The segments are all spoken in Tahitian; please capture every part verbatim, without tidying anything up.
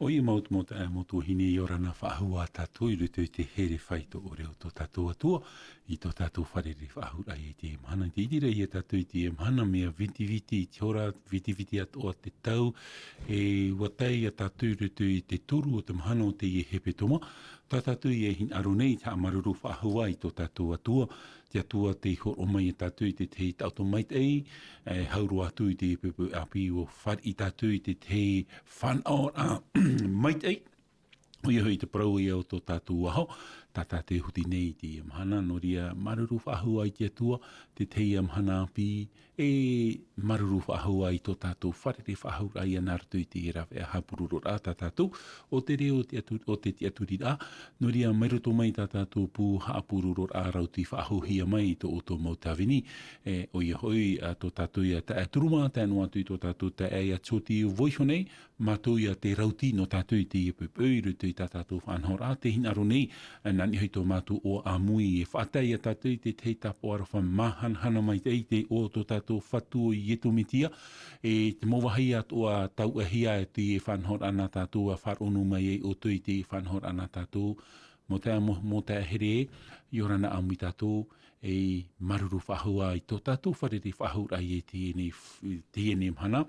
ʻOia mau te mau taeaʻe mau tuahine, ʻia ora na faʻahou ā tātou i roto i te here faito ʻore o tō tātou Atua, i tō tātou fārerei faʻahou raʻa i teie mahana. Tē ʻite ra ïa tātou i teie mahana mea vitiviti te hora, vitiviti atoʻa te tau, e ʻua tae ïa tātou i roto i te toru o te mahana o teie hepetoma, tā tātou ïa e hinaʻaro nei, te haʻamāuruuru faʻahou ā i tō tātou Atua, te Atua tei hōroʻa mai ia tātou i te tahi taʻoto maitaʻi, e hau roa atu i te poʻipoʻi ʻāpī ʻua fāriʻi tātou i te tahi fānaʻoraʻa maitaʻi. ʻOia hoʻi te parau ïa o tō tātou aho, tā tātou e huti nei i teie mahana, nō reira māuruuru faʻahou ā i te Atua, te tahi ïa mahana ʻāpī, e māuruuru faʻahou ā i tō tātou fārerei faʻahou raʻa ïa nā roto i te rāveʻa haʻapurororaʻa tā tātou, o te reo, o te atu-, o te tiʻaturiraʻa, nō reira mai roto mai tā tātou pū haʻapurororaʻa rauti faʻahouhia mai i tō ʻoutou mau tāvini, e, ʻoia hoʻi, ā, tō tātou ïa taeaʻe Turuma, tae noa atu i tō tātou taeaʻe ʻo Tioti Vaiho nei, mātou ïa te rauti nō tātou i teie poʻipoʻi i roto i tā tātou faʻanahoraʻa, tē hinaʻaro nei, e, nā niʻa hoʻi tō mātou ʻoaʻoa ʻāmui e faʻatae ia tātou i te tahi tāpaʻo aroha māhanahana maitaʻi i te iʻoa o tō tātou Fatu ʻo Iesu Mesia, e te mau vāhi atoʻa tauʻahia e teie faʻanahoraʻa nā tātou ʻa faʻaroʻo mai ai ʻoutou i teie faʻanahoraʻa nā tātou, mau taeaʻe, mau, mau taeaʻe here, ʻia ora na ʻāmui tātou, e māuruuru faʻahou ā i tō tātou fārerei faʻahou raʻa i teie nei f-, teie nei mahana,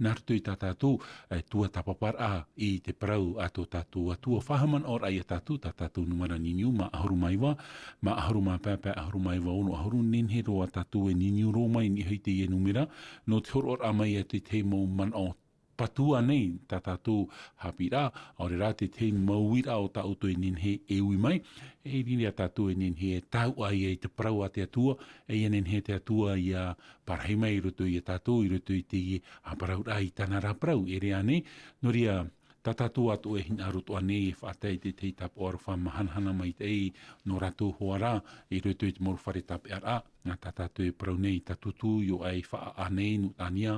nā roto i tā tātou, e, tuatāpaparaʻa i te parau a tō tātou Atua, faʻahaʻamanaʻo raʻa ia tātou, tā tātou nūmera niuniu, mā ʻahuru mā iva, mā ʻahuru mā pae, pae ʻahuru mā iva, ono ʻahuru, nehenehe roa tātou e niuniu roa mai i niʻa hoʻi i teie nūmera, nō te hōroʻaraʻa mai ia te tahi mau manaʻo patu ānei tā tātou haʻapiʻiraʻa, ʻaore rā te tahi mau uiraʻa o tā ʻoutou e nehenehe e ui mai, e riro ia tātou e nehenehe e taʻu ai i te parau a te Atua, e ʻia nehenehe te Atua ʻia parahi mai i roto ia tātou, i roto i te, ā, parauraʻa i tāna ra parau, e ʻere ānei, nō reira, tā tātou atoʻa e hinaʻaro atoʻa nei e faʻatae i te tahi tāpaʻo aroha māhanahana maitaʻi nō rātou hoʻi rā, i roto i te mau fare tāpeʻaraʻa, nā tā tātou e parau nei, tā tūtū, ʻoia e faʻaʻā nei, nū Tania,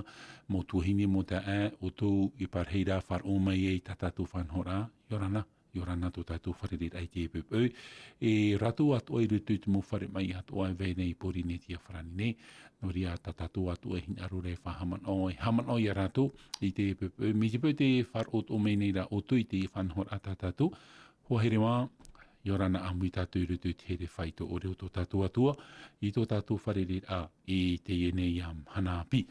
mau tuahine, mau taeaʻe, ʻoutou e parahi ra faʻaroʻo mai ai i tā tātou faʻanahoraʻa, ʻia ora na, ʻia ora na tō tātou fārereiraʻa i teie poʻipoʻi. E rātou atoʻa i roto i te mau fare maʻi atoʻa e vai nei i Pōrīnetia farāni nei, nō reira tā tātou atoʻa e hinaʻaro ra e faʻahaʻamanaʻo, e haʻamanaʻo ia rātou i teie poʻipoʻi, mai te peu tē faʻaroʻo atoʻa mai nei rā ʻoutou i teie faʻanahoraʻa tā tātou, Hoa here mā, ʻia ora na ʻāmui tātou i roto i te here faito ʻore o tō tātou Atua, i tō tātou fārereiraʻa i teie nei ā mahana ʻāpī.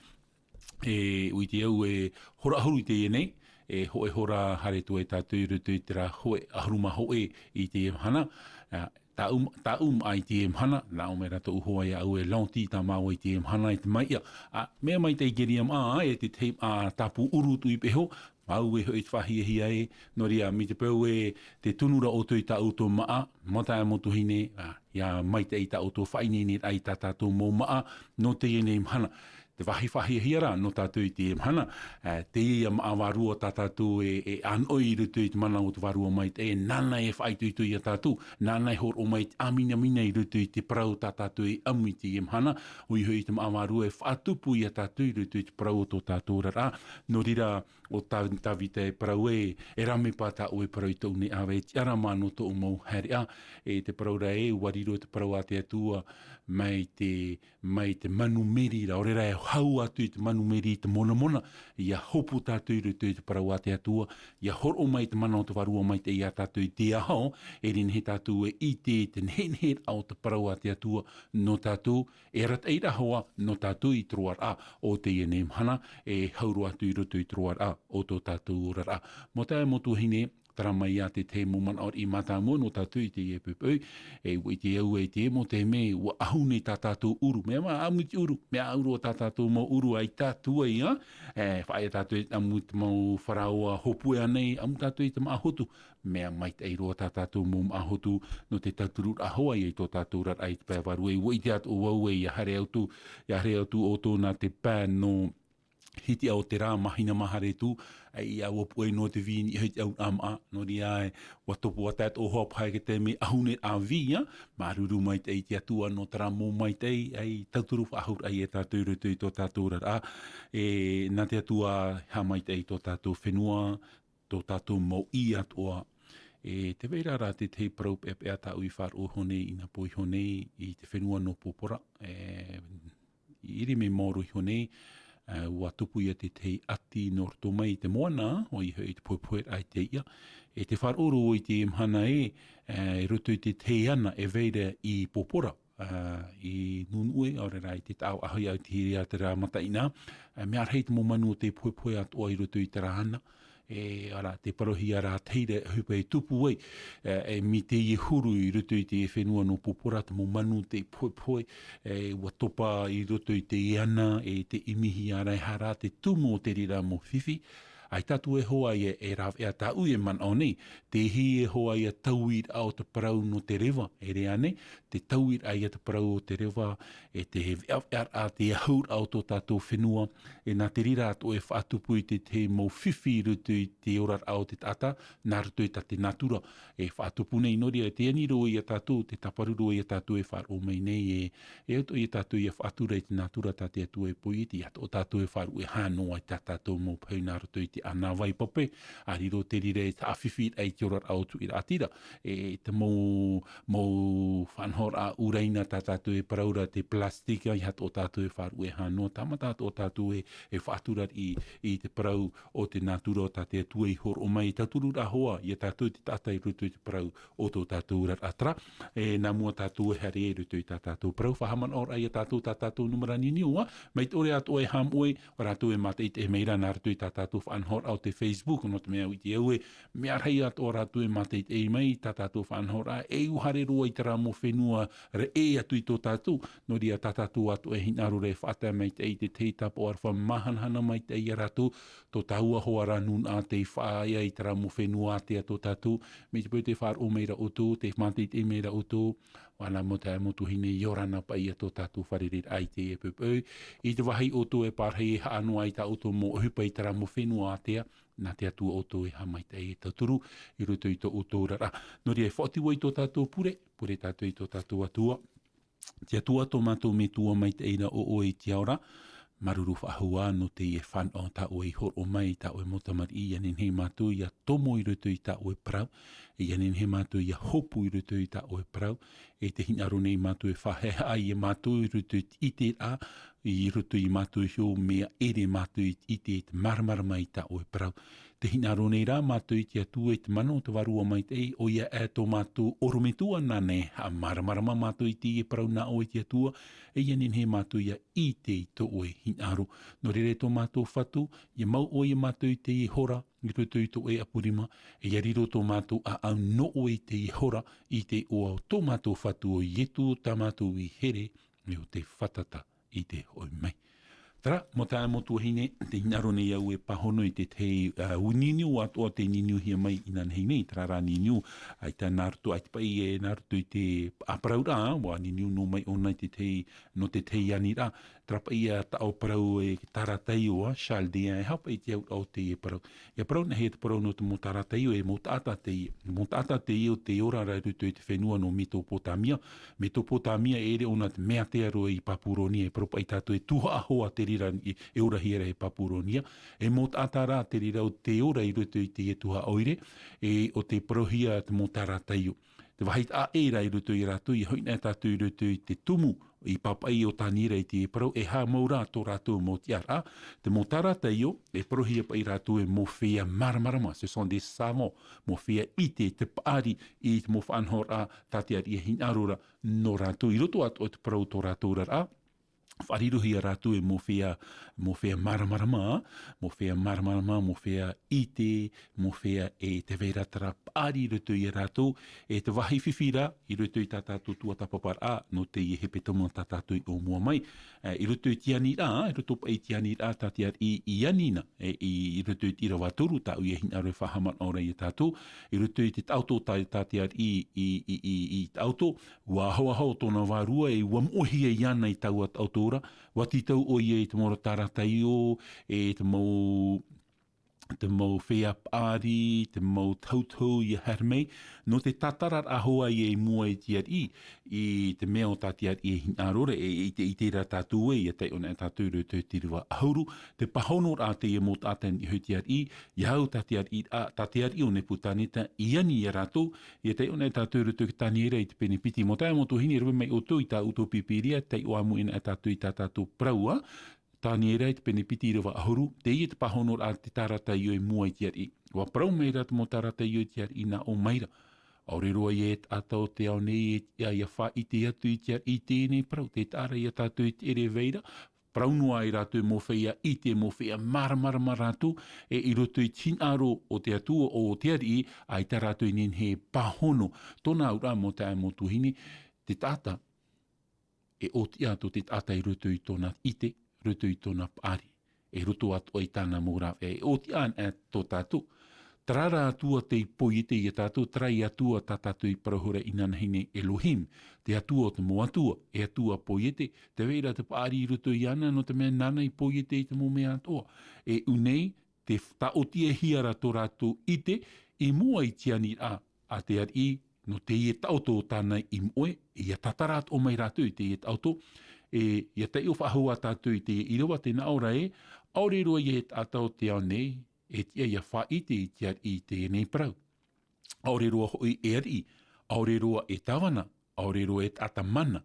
E, ʻua ʻite au e hora ʻahuru i teie nei, e hōʻē hora haere atu ai tātou i roto i terā hōʻē ʻahuru mā hōʻē i teie mahana, ā, tāʻu, tāʻu māʻa i teie mahana, nā ʻō mai ra tōʻu hoa iāʻu e Launty tā māua i teie mahana e te maiʻa. Ā, mea maitaʻi Gary ā māʻa, e te tahi māʻa tāpū ʻuru tuʻi peho, māua e hoʻi te faʻahiahia e, nō reira, mai te peu e tē tunu ra ʻoutou i tā ʻoutou māʻa, mau taeaʻe mau tuahine, ā, ʻia maitaʻi tā ʻoutou faʻaineineraʻa i tā tātou mau māʻa, nō teie nei mahana. Te vāhi faʻahiahia rā, nō tātou i teie mahana, ā, teie māʻa vārua tā tātou e, e ʻānoʻi i roto i te mana o te Vārua Maitaʻi, e nāna e faʻaitoito ia tātou, nāna e hōroʻa mai te ʻāminamina i roto i te parau tā tātou e ʻamu i teie mahana, ʻoia hoʻi te māʻa vārua e faʻatupu ia tātou i roto i te parau o tō tātou oraraʻa, nō reira, ʻo Tā-, Tāvita e parau e, e rāmepa tā ʻoe parau i tōʻu nei ʻāvae, e tiʻa rā māua nō tōʻu mau haereʻa, e te parau ra ē, ʻua riro te parau a te Atua, mai te, mai te manu Meri ra, ʻaore rā e hau atu i te manu Meri i te monamona, ʻia hopu tātou i roto i te parau a te Atua, ʻia hōroʻa mai te mana o te Vārua Maitaʻi ia tātou i teie aho, e nehenehe tātou e ʻite i te nehenehe o te parau a te Atua, nō tātou, e arataʻi ra hoʻi nō tātou i te roaraʻa o teie nei mahana, e hau roa atu i roto i te roaraʻa o tō tātou oraraʻa. Mau taeaʻe mau tuahine, terā mai ā te tahi mau manaʻo riʻi mātāmua nō tātou i teie poʻipoʻi, e ʻua ʻite au e te mau taime, ʻua ʻahu nei tā tātou ʻuru, mea māʻa ʻamu i te ʻuru, mea ʻahu roa tā tātou mau ʻuru ʻaita atu ai, ā, e, faʻaea tātou e ʻamu i te mau faraoa hopu ānei, ʻamu tātou i te māʻa hotu, mea maitaʻi roa tā tātou mau māʻa hotu, nō te tautururaʻa hoʻi i tō tātou oraraʻa i te pae vārua. E ʻua ʻite atoʻa vau ē, ʻia haere atu, ʻia haere atu ʻoutou nā te pae nō Hitiʻa o te rā, mahina maha rahi atu, ʻaita ʻua puʻe noa te vī i niʻa i te auraʻa māʻa, nō reira ē, ʻua topo atu atoʻa hoʻi paha i te taime ʻahu nei ā vī, ā, māuruuru maitaʻi i te Atua nō terā mau maitaʻi, ʻia tauturu faʻahou ra ia tātou i roto i tō tātou oraraʻa, e, nā te Atua e haʻamaitaʻi i tō tātou fenua, tō tātou mau ʻī atoʻa. E tē vai ra rā te tahi parau peʻapeʻa tāʻu i faʻaroʻo iho nei, i nā pō iho nei, i te fenua nō Pōpora, e, i ʻere mea maoro iho nei, ua tupu ia te tahi ʻati nō roto mai i te moana, ʻoia hoʻi te pohepohe raʻa i te iʻa. E te faʻaroʻo i te mahana ē, i roto i te tahi ana e vai ra i Popora, i Nunuʻe, ʻaore rā i te taʻo ʻahu i au te hiri a te rā mataʻina, mea rahi te mau manu o te pohepohe atoʻa i roto i te rā ana, e ara te parohi ara teira e hupa e tupu ai, e mi te iehuru i roto i te fenua nō Popora te mau manu te pohepohe, e ua topa i roto i te ana e te ʻimihi ara e hara te tumu o te rira mau fifi. Ai tātou e hoa ia e rāveʻa tāʻu e manaʻo nei, te hī e hoa ia tauiraʻa o te parau nō te reva, e rē ānei, te tauiraʻa ia te parau o te reva, e te veʻaveʻaraʻa, te ahuraʻa o tō tātou fenua, e nā te rira atoʻa e faʻatupu i te tahi mau fifi i roto i te oraraʻa o te taʻata, nā roto i tā te natura, e faʻatupu nei nō reira, e te ani roa ia tātou, te tāparu roa ia tātou e faʻaroʻo mai nei, e, e atoʻa ia tātou ia faʻatura i te natura tā te Atua e poiete, ia tō tātou e faʻaruʻehia noa i tā tātou mau pahi nā roto i te ana vai pape, a riro te rira e taʻa fifi raʻa i te oraraʻa o tuʻiraʻatira, e te mau, mau faʻanahoraʻa ʻuraina tā tātou e parau ra te plastic, ia tō tātou e faʻaruʻehia noa, tāmata tō tātou e, e faʻatura i, i te parau o te natura o tā te Atua i horoʻa mai, tauturu rā hoa, ia tātou te taʻata i roto i te parau o tō tātou oraraʻa. Terā, e nā mua tātou e haere i roto i tā tātou parau, faʻahaʻamanaʻo ra ia tātou tā tātou nūmera niuniu, mai te ʻore atoʻa e haʻamoʻe, ʻo rātou e mātaʻitaʻi mai ra nā roto i tā tātou faʻanahoraʻa o te Facebook, nō te mea ʻite au e, mea rahi atoʻa rātou e mātaʻitaʻi mai, tā tātou faʻanahoraʻa, e ʻua haere roa i terā mau fenua, rave atu i tō tātou, nō reira tā tātou atoʻa e hinaʻaro ra e faʻatae maitaʻi i te tahi tāpaʻo aroha māhanahana maitaʻi ia rātou, tō tāua hoa ra nūnaʻa tei faʻaea i terā mau fenua ātea tō tātou, mai te peu tē faʻaroʻo mai ra ʻoutou, tē mātaʻitaʻi mai ra ʻoutou, ʻua nā mau taeaʻe mau tuahine, ʻia ora na paʻi ia tō tātou fārereiraʻa i teie poʻipoʻi, i te vāhi ʻoutou e pārahi e haʻa noa ai tā ʻoutou mau ʻohipa i terā mau fenua ātea, nā te Atua ʻoutou e haʻamaitaʻi e tauturu i roto i tō ʻoutou oraraʻa. Nō reira e faʻaoti vau i tō tātou pure, pure tātou i tō tātou Atua. Te Atua tō mātou Metua maitaʻi ra ʻo ʻoe i te ao ra, māuruuru faʻahou ā nō teie fānaʻo tā ʻoe i horoʻa mai i tā ʻoe mau tamariʻi, ʻia nehenehe mātou ʻia tomo i roto i tā ʻoe parau, ʻia nehenehe mātou ʻia hopu i roto i tā ʻoe parau, e tē hinaʻaro nei mātou e faʻahaʻehaʻa ia mātou i roto i te ʻiteraʻa, i roto ia mātou e hiʻo mea ʻere mātou i te ʻite i te māramarama i tā ʻoe parau. Tē hinaʻaro nei rā mātou i te Atua i te mana o te Vārua Maitaʻi, ʻoia ē tō mātou ʻorometua nāna e haʻamāramarama mātou i teie parau nā ʻoe te Atua, e ʻia nehenehe mātou ʻia ʻite i tō ʻoe hinaʻaro. Nō reira e tō mātou Fatu, ʻia mau ʻoe ia mātou i teie hora, i roto i tō ʻoe ʻapu rima, e ʻia riro tō mātou ʻāʻau nō ʻoe i teie hora, i te iʻoa o tō mātou Fatu ʻo Ietu tā mātou i here, e ʻo tei fātata i te hoʻi mai. Terā, mau taeaʻe mau tuahine, tē hinaʻaro nei au e pāhono i te tahi, ā, niuniu atoʻa tei niuniuhia mai inanahi nei, terā rā niuniu, ʻaita nā roto, ʻaita paʻi e nā roto i te ʻāparauraʻa, ʻua niuniu noa mai ʻōna i te tahi, nō te tahi aniraʻa, terā paʻi ia taʻo parau e Tarataio, ā, Charles Déa, e aha paʻi te auraʻa o teie parau. ʻIa parau nā hea te parau nō te mau Tarataio, e mau taʻata teie, mau taʻata teie ʻo tei ora ra i roto i te fenua nō Mesopotamia. Mesopotamia e ʻere ʻōna te mea ātea roa i Papuronia, e parau paʻi tātou e tuhaʻa hoa te reira e, e orahia ra e Papuronia. E mau taʻata rā te reira ʻo tei ora i roto i teie tuhaʻa ʻoire, e ʻo tei parauhia te mau Tarataio. Te vāhi taʻa ʻē ra i roto ia rātou, ʻia hoʻi na tātou i roto i te tumu, i pāpaʻi ʻo Taniera i te parau, e haʻamau rā tō rātou mau tiʻaraʻa, te mau Tarataio, e parauhia paʻi rātou e mau feiā māramarama, ce sont des savants, mau feiā ʻite, te paʻari i te mau faʻanahoraʻa tā te ariʻi e hinaʻaro ra nō rātou, i roto atoʻa te parau tō rātou oraraʻa, faʻarirohia rātou e mau feiā, mau feiā māramarama, mau feiā māramarama, mau feiā ʻite, mau feiā e tē vai ra terā paʻari i roto ia rātou, e te vāhi fifi rā, i roto i tā tātou tuatāpaparaʻa, nō teie hepetoma tā tātou i ʻōmua mai, e, i roto i te aniraʻa, i roto paʻi i te aniraʻa tā te ariʻi i ani na, e, i, i roto i te ʻīrava toru, tāʻu ʻia hinaʻaro e faʻahaʻamanaʻo ra ia tātou, i roto i te taʻoto tā, tā te ariʻi i, i, i, i, i taʻoto, ʻua ahoaho tōna vārua e ʻua moʻehia iāna i taua taʻoto ra, ʻua tītau ʻoia i te mau Tarataio, e te mau, te mau feiā paʻari, te mau tautau ʻia haere mai, nō te tātararaʻa hoʻi i mua i te ariʻi, i te mea ʻo tā te ariʻi e hinaʻaro ra, e, i te, i te reira tātou ē, ʻia taiʻo na tātou i roto i te ʻīrava ʻahuru, te pāhonoraʻa teie mau taʻata i niʻa i te ariʻi, ʻia au tā te ariʻi, ā, tā te ariʻi ʻo Nepukaneta i ani ia rātou, ʻia taiʻo na tātou i roto i te Taniera i te pene piti. Mau taeaʻe mau tuahine, rave mai ʻoutou i tā ʻoutou Pīpīria, taiʻo ā mau na tātou i tā tātou parau, ā, Taniera i te pene piti ʻīrava ʻahuru, teie te pāhonoraʻa te tārataio i mua i te ariʻi. ʻUa parau mai ra te mau tārataio i te ariʻi nā ʻō mai ra. ʻAore roa ia e taʻata o te ao nei e, ia, ia faʻaʻite atu i te ariʻi i teie nei parau, tē taʻa ra ia tātou e ʻere vai ra, parau noa ai rātou mau feiā ʻite, mau feiā māramarama rātou, e i roto i te hinaʻaro o te Atua, o te ariʻi, ʻaita rātou e nehenehe e pāhono. Tōna auraʻa mau taeaʻe mau tuahine, te taʻata, e ʻōtiʻa tō te taʻata i roto i tōna ʻite, roto i tōna paʻari, e roto atoʻa i tāna mau rāveʻa, e ʻōtiʻa anaʻe tō tātou. Terā rā Atua tei poiete ia tātou, terā ia Atua tā tātou i parau ra inanahi nei, Elohim, te Atua o te mau atua, e Atua poiete, tē vai ra te paʻari i roto iāna, nō te mea nāna i poiete i te mau mea atoʻa. E ʻu nei, tē f-, tāʻotiʻahia ra tō rātou ʻite, i mua i te aniraʻa a te ariʻi, nō teie taʻoto tāna i moʻe, ia tātara atoʻa mai rātou i teie taʻoto, e, ia taiʻo faʻahou ā tātou i teie ʻīrava tē nā ʻō ra ē, ʻaore roa ia e taʻata o te ao nei, e tiʻa ia faʻaʻite i te ariʻi i teie nei parau. ʻAore roa hoʻi e ariʻi, ʻaore roa e tāvana, ʻaore roa e taʻata mana,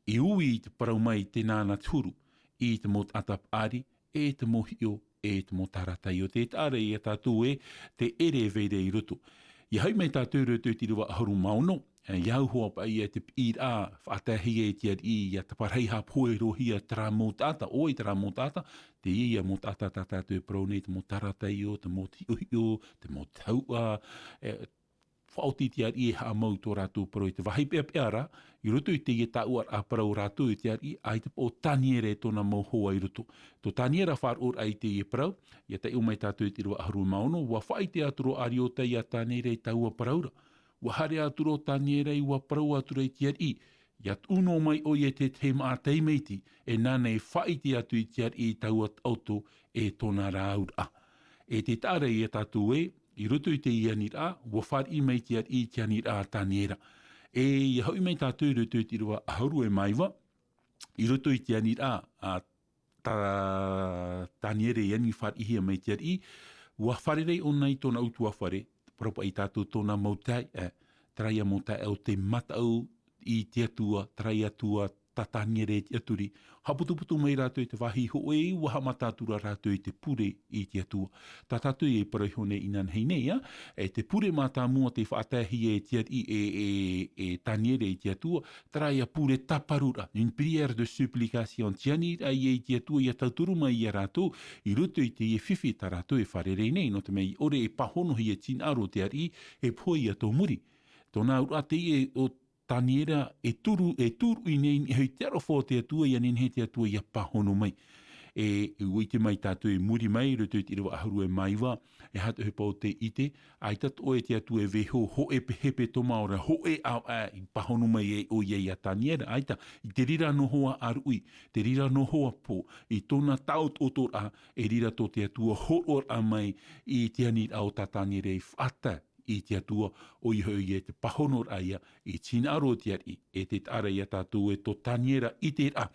i ui i te parau mai i te nāna te huru, i te mau taʻata paʻari, e te mau hiʻo, e te mau tārataio. Tē taʻa ra ia tātou ē, te ʻere e vai ra i roto. ʻIa hoʻi mai tātou i roto i te ʻīrava ʻahuru mā ono, e, ʻia au hoʻi paʻi ia te piʻiraʻa, faʻataehia e te ariʻi, ʻia taparahi haʻapohe roa hia terā mau taʻata, ʻoia terā mau taʻata, teie ia mau taʻata tā tātou e parau nei, te mau tārataio, te mau hiʻohiʻo, te mau tauʻa, e, faʻaoti te ariʻi e haʻamau tō rātou parau i te vāhi peʻapeʻa ra, i roto i teie tāuʻaraʻa parau rātou i te ariʻi, ʻaita paʻi ʻo Taniera e tōna mau hoa i roto. Tō Taniera faʻaroʻoraʻa i teie parau, ʻia taiʻo mai tātou i te ʻīrava ʻahuru mā ono, ʻua faʻaʻite atu ra ʻo Arioka ia Taniera i taua parau ra. ʻUa haere atu ra ʻo Taniera ʻua parau atu ra i te ariʻi, ʻia tuʻu noa mai ʻoia i te tahi māʻa taimaiti, e nāna e faʻaʻite atu i te ariʻi i taua taʻoto e tōna rāuraʻa. E tē taʻa ra ia tātou ē, i roto i teie aniraʻa, ʻua fāriʻi mai te ariʻi i te aniraʻa a Taniera. E ʻia hoʻi mai tātou i roto i te ʻīrava ʻahuru e mā iva, i roto i te aniraʻa a tā Taniera i ani fāriʻihia mai te ariʻi, ʻua fārerei ʻōna i tōna ʻutuāfare, parau paʻi tātou tōna mau taeaʻe, e, terā ia mau taeaʻe o te mataʻu i te Atua, terā ia Atua tā Taniera e tiʻaturi. Haʻaputuputu mai rātou i te vāhi hōʻē, ʻua haʻamata atu ra rātou i te pure i te Atua. Tā tātou e parau iho nei inanahi nei, ā, e te pure mātāmua tei faʻataehia e te ariʻi, e, e, e Taniera i te Atua, terā ia pure tāparuraʻa, une prière de supplication, te aniraʻa ia i te Atua ʻia tauturu mai ia rātou, i roto i teie fifi tā rātou e fārerei nei, nō te mea ʻaore e pāhonohia te hinaʻaro o te ariʻi, e pohe ia tō muri. Tōna auraʻa teie ʻo Taniera e turu, e turu i nei, i niʻa i te aroha o te Atua, ʻia nehenehe te Atua ʻia pāhono mai. E, ʻua ʻite mai tātou i muri mai, i roto i te ʻīrava ʻahuru e mā iva, e aha te ʻohipa o te ʻite, ʻaita atoʻa e te Atua e vaiiho hōʻē pehepe tō maoro, hōʻē ʻāvaʻe i pāhono mai ai ʻoia ia Taniera, ʻaita, i te reira noa hoʻi ʻāruʻi, te reira noa hoʻi pō, i tōna taʻotoʻotoraʻa, e reira tō te Atua hōroʻaraʻa mai i te aniraʻa o tā Taniera i faʻatae i te Atua, ʻoia hoʻi e te pāhonoraʻa ia i te hinaʻaro o te ariʻi, e tē taʻa ra ia tātou ē tō Taniera ʻiteraʻa,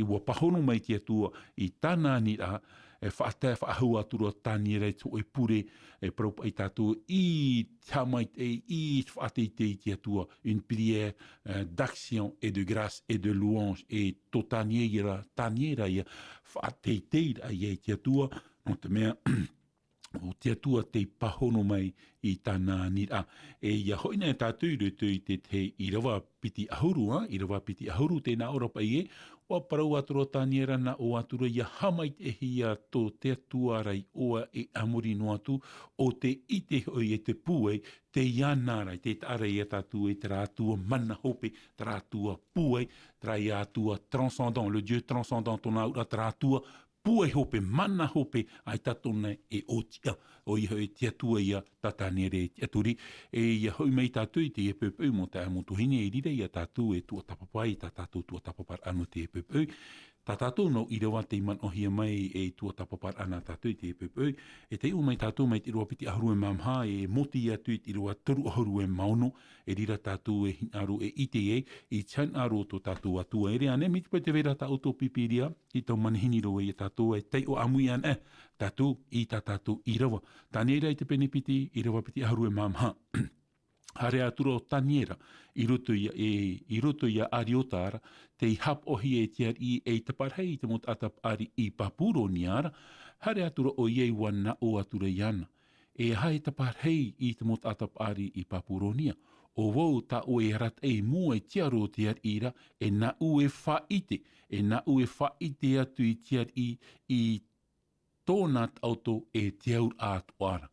ʻua pāhono mai te Atua i tāna aniraʻa, e faʻatae faʻahou atu ra Taniera i te hōʻē pure, e parau paʻi tātou i te haʻamaitaʻi, i te faʻateitei i te Atua, une prière, euh, d'action et de grâce et de louange, e tō Taniera, Taniera ia faʻateiteiraʻa ia i te Atua, nō te mea, ʻo te Atua tei pāhono mai i tāna aniraʻa. E ʻia hoʻi na e tātou i roto i te, te ʻīrava piti ʻahuru, ā, ʻīrava piti ʻahuru, tē nā ʻō ra paʻi ē, ʻua parau atu ra Taniera nā ʻō atu ra ʻia haʻamaitaʻihia tō te Atua ra iʻoa e a muri noa atu, ʻo tē ʻite hoʻi e te pūai, tei iāna ra, tē taʻa ra ia tātou ē terā Atua mana hope, terā Atua pūai, terā ia Atua transcendant, le Dieu transcendant, tōna auraʻa terā Atua pūai hope, mana hope, ʻaita tōna e ʻōtiʻa, ʻoia hoʻi te Atua ia tā Taniera e tiʻaturi, e ʻia hoʻi mai tātou i teie poʻipoʻi mau taeaʻe mau tuahine, e reira ia tātou e tuatāpapa i tā tātou tuatāpaparaʻa nō teie poʻipoʻi. Tā tātou nau ʻīrava tei manaʻohia mai e tuatāpaparaʻa nā tātou i teie poʻipoʻi, e taiʻo mai tātou mai te ʻīrava piti ʻahuru e mā maha, e mōtī atu i te ʻīrava toru ʻahuru e mā ono, e reira tātou e hinaʻaro e ʻite ai, i te hinaʻaro o tō tātou Atua. E ʻere ānei, mai te peu tē vai ra tā ʻoutou Pīpīria, i tau manihini roa ia tātou, e taiʻo ʻāmui anaʻe tātou i tā tātou ʻīrava. Taniera i te pene piti, ʻīrava piti ʻahuru e mā maha. Haere atura ʻo Taniera i roto ia, e, i roto ia Ariota ra, tei haʻapaʻohia e te ariʻi ei taparahi i te mau taʻata paʻari i Papuronia ra, haere atura ʻoia ʻua naʻo atura iāna. E aha e taparahi i te mau taʻata paʻari i Papuronia? ʻO vau tā ʻoe e arataʻi i mua i te aro o te ariʻi ra, e nāʻu e faʻaʻite, e nāʻu e faʻaʻite atu i te ariʻi i tōna taʻoto e te auraʻa atoʻa ra.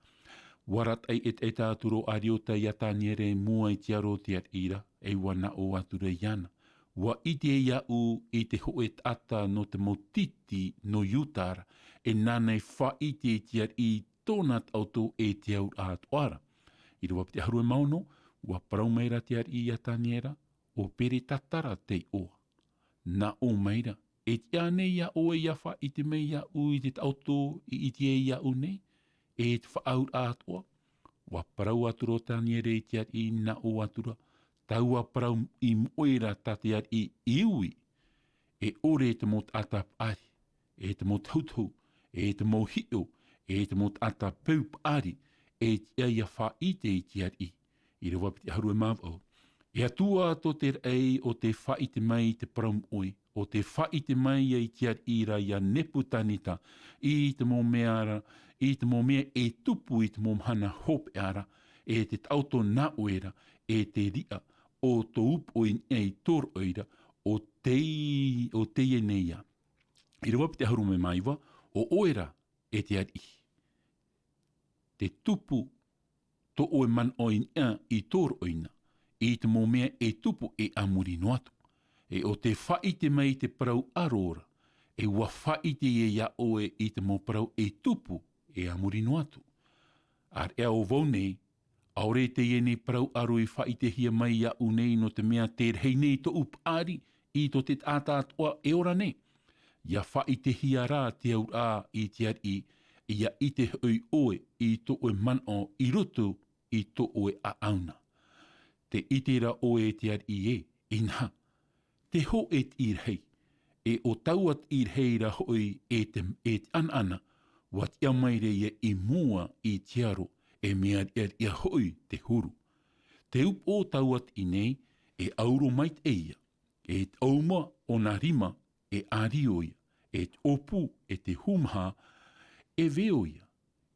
ʻUa arataʻi ʻetaʻeta atura ʻo Ariota ia Taniera i mua i te aro o te ariʻi ra, e ʻua naʻo atura iāna. ʻUa ʻite iāʻu i te hōʻē taʻata nō te mau tītī nō Iuta ra, e nāna e faʻaʻite i te ariʻi i tōna taʻoto e te auraʻa atoʻa ra. ʻĪrava piti ʻahuru e mā ono, ʻua parau maira te ariʻi ia Taniera, ʻo Peretatara te iʻoa. Naʻo maira, e tiʻa ānei iā ʻoe ʻia faʻaʻite mai iāʻu i te taʻoto i ʻite ai iāʻu nei, e te faʻaauraʻa atoʻa? ʻUa parau atura ʻo Taniera i te ariʻi, naʻo atura, taua parau i moʻe ra tā te ariʻi i ui, e ʻore te mau taʻata paʻari, e te mau tohutohu, e te mau hiʻo, e te mau taʻata peu paʻari, e tiʻa ʻia faʻaʻite i te ariʻi. ʻĪrava piti ʻahuru e mā vaʻu. E Atua tō te raʻi, ʻo tē faʻaʻite mai i te parau moʻe, ʻo tē faʻaʻite mai ai te ariʻi ra ia Nepukaneta, i te mau mea ra, i te mau mea e tupu i te mau mahana hopeʻa ra, e te taʻoto nā ʻoe ra, e te riʻa o tō upoʻo i niʻa i tō roʻo ra, ʻo tei, ʻo teie nei ā. ʻĪrava piti ʻahuru mā iva, ʻo ʻoe rā, e te ariʻi, te tupu tō ʻoe manaʻo i niʻa i tō roʻo na, i te mau mea e tupu e a muri noa atu. E ʻo tē faʻaʻite mai i te parau ʻaro ra, e ʻua faʻaʻite ia iā ʻoe i te mau parau e tupu e a muri noa atu. ʻĀreʻa ʻo vau nei, ʻaore teie nei parau ʻaro i faʻaʻitehia mai iāʻu nei, nō te mea tē rahi nei tōʻu paʻari i tō te taʻata atoʻa e ora nei. ʻIa faʻaʻitehia rā te auraʻa i te ariʻi, ʻia ʻite hoʻi ʻoe i tō ʻoe manaʻo i roto i tō ʻoe ʻaʻau na. Tē ʻite ra ʻoe e te ariʻi ē, inaha, te hōʻē tiʻi rahi, e ʻo taua tiʻi rahi ra hoʻi e te, e te ʻanaʻana, ʻua tiʻa mai ra ia i mua i te aro, e mea riʻariʻa hoʻi te huru. Te upoʻo o taua tiʻi nei, e ʻauro maitaʻi ia, e te ʻauma o nā rima, e ʻārio ia, e te ʻōpū, e te hūmaha, e veo ia,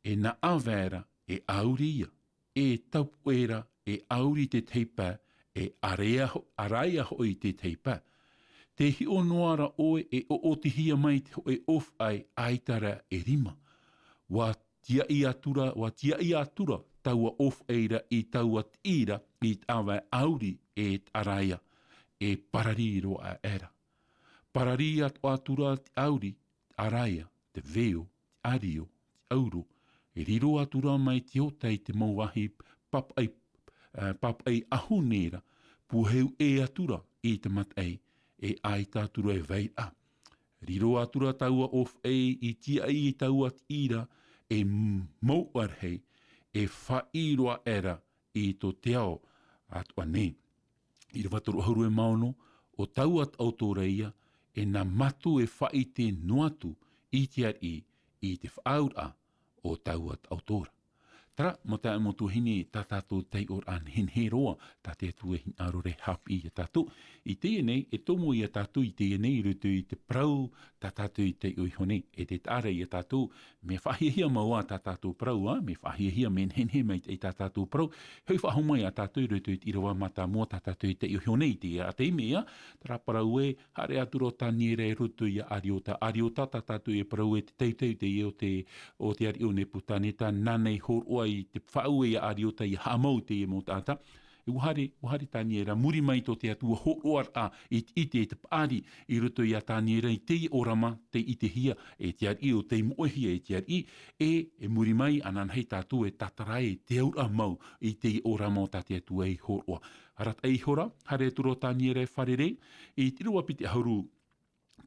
e nā ʻāvae ra, e ʻauri ia, e taupoʻe ra, e ʻauri i te tahi pae, e ʻaraia ho-, ʻaraia hoʻi i te tahi pae. Tē hiʻo noa ra ʻoe e ʻoʻotihia mai te hōʻē ʻōfaʻi, ʻaita rā e rima. ʻUa tiaʻi atura, ʻua tiaʻi atura taua ʻōfaʻi ra i taua tiʻi ra i te ʻāvae ʻauri e te ʻaraia, e parari roa aʻera. Parari atu, atura te ʻauri, te ʻaraia, te veo, te ʻārio, te ʻauro, e riro atura mai te ota i te mau vāhi papaʻi, eh, papaʻi ʻahune ra, pūheu ʻē atura i te mataʻi, e ʻaita atura e vairaʻa. Riro atura taua ʻōfaʻi i tiaʻi i taua tiʻi ra, e m-, mouʻa rahi, e faʻaʻī roa aʻera i tō te ao atoʻa nei. ʻĪrava toru ʻahuru e mā ono, ʻo taua taʻoto ra ia, e nā mātou e faʻaʻite noa atu i te ariʻi, i te faʻaauraʻa o taua taʻoto ra. Terā, mau taeaʻe, mau tuahine, tā tātou taiʻoraʻa nehenehe roa, tā te Atua e hinaʻaro ra e haʻapiʻi ia tātou. I teie nei, e tomo ia tātou i teie nei, i roto i te parau, tā tātou i taiʻo iho nei, e te taʻa ra ia tātou, mea faʻahiahia mau ā tā tātou parau, ā, mea faʻahiahia, mea nehenehe maitaʻi tā tātou parau, e hoʻi faʻahou mai ā tātou i roto i te ʻīrava mātāmua tā tātou i taiʻo iho nei, i teie taime ā, terā parau ē, haere atura ʻo Taniera i roto ia Ariota. Ariota, tā tātou e parau ē te teuteu teie o te, o te ariʻi ʻo Nepukaneta, nāna i hōroʻa i te faʻaue ia Ariota ʻia haʻamau i teie mau taʻata. E ʻua haere, ʻua haere Taniera, muri mai tō te Atua hōroʻaraʻa i te, i te, te paʻari i roto ia Taniera i teie ʻōrama tei ʻitehia e te ariʻi, ʻo tei moʻehia e te ariʻi, e, e muri mai ananahi tātou e tātara ai te auraʻa mau i teie ʻōrama o tā te Atua i hōroʻa. Arataʻi ihora, haere atura ʻo Taniera e fārerei, i te ʻīrava piti ʻahuru,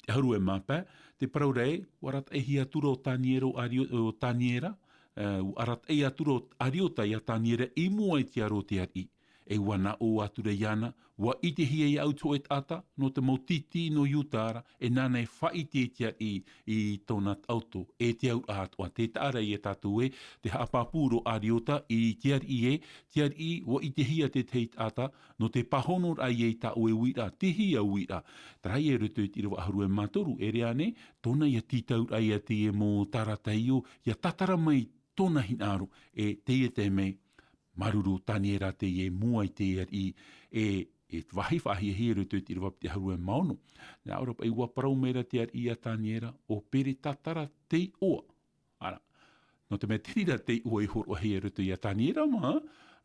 te ʻahuru e mā pae, te parau ra ē, ʻua arataʻihia atura ʻo Taniera, ʻo Ario-, ʻo Taniera, e, ʻua arataʻi atura ʻo Ariota ia Taniera i mua i te aro o te ariʻi. E ʻua nā ʻō atu ra iāna, ʻua ʻitehia iāʻu te hōʻē taʻata, nō te mau tītī nō Iuta ra, e nāna e faʻaʻite i te ariʻi i tōna taʻoto, e te auraʻa atoʻa. Tē taʻa ra ia tātou ē, te haʻapāpū roa ʻo Ariota, i te ariʻi ē, te ariʻi, ʻua ʻitehia te tahi taʻata, nō te pāhonoraʻa ia i tā ʻoe uiraʻa, te hia uiraʻa. Terā ia i roto i te ʻīrava ʻahuru e mā toru, e riro nei, tōna ia tītauraʻa ia teie mau tāraʻa io, ʻia tātara mai tōna hinaʻaro, e teie taime, māuruuru Taniera teie i mua i te ariʻi, e, e vāhi faʻahiahia i roto i te ʻīrava piti ʻahuru e mā ono. Nā ʻō ra paʻi ʻua parau mai ra te ariʻi ia Taniera, ʻo Peretatara te iʻoa. Āra, nō te mea te reira te iʻoa i hōroʻahia i roto ia Taniera mā,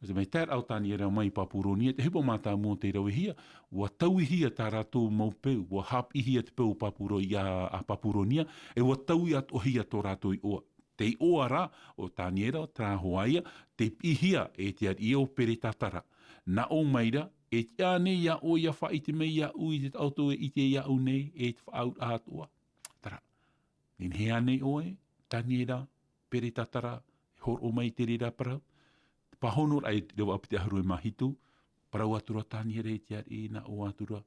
nō te mea tae ra ʻo Taniera mai i Papuronia, te ʻohipa mātāmua tei ravehia, ʻua tauihia tā rātou mau peu, ʻua haʻapiʻihia te peu o Papuro-, ia, a Papuronia, e ʻua taui atoʻahia tō rātou iʻoa. Te iʻoa ra, ʻo Taniera, terā hoʻi ia, tei piʻihia e te ariʻi ʻo Peretatara. Nā ʻō mai ra, e tiʻa ānei iā ʻoe ʻia faʻaʻite mai iāʻu i te taʻoto e ʻite iāʻu nei, e te faʻaauraʻa atoʻa. Terā. Nehenehe ānei ʻoe, Taniera, Peretatara, e hōroʻa mai te reira parau? Te pāhonoraʻa i te ʻīrava piti ʻahuru e mā hitu, parau atu ra Taniera i te ariʻi, nā ʻō atu ra,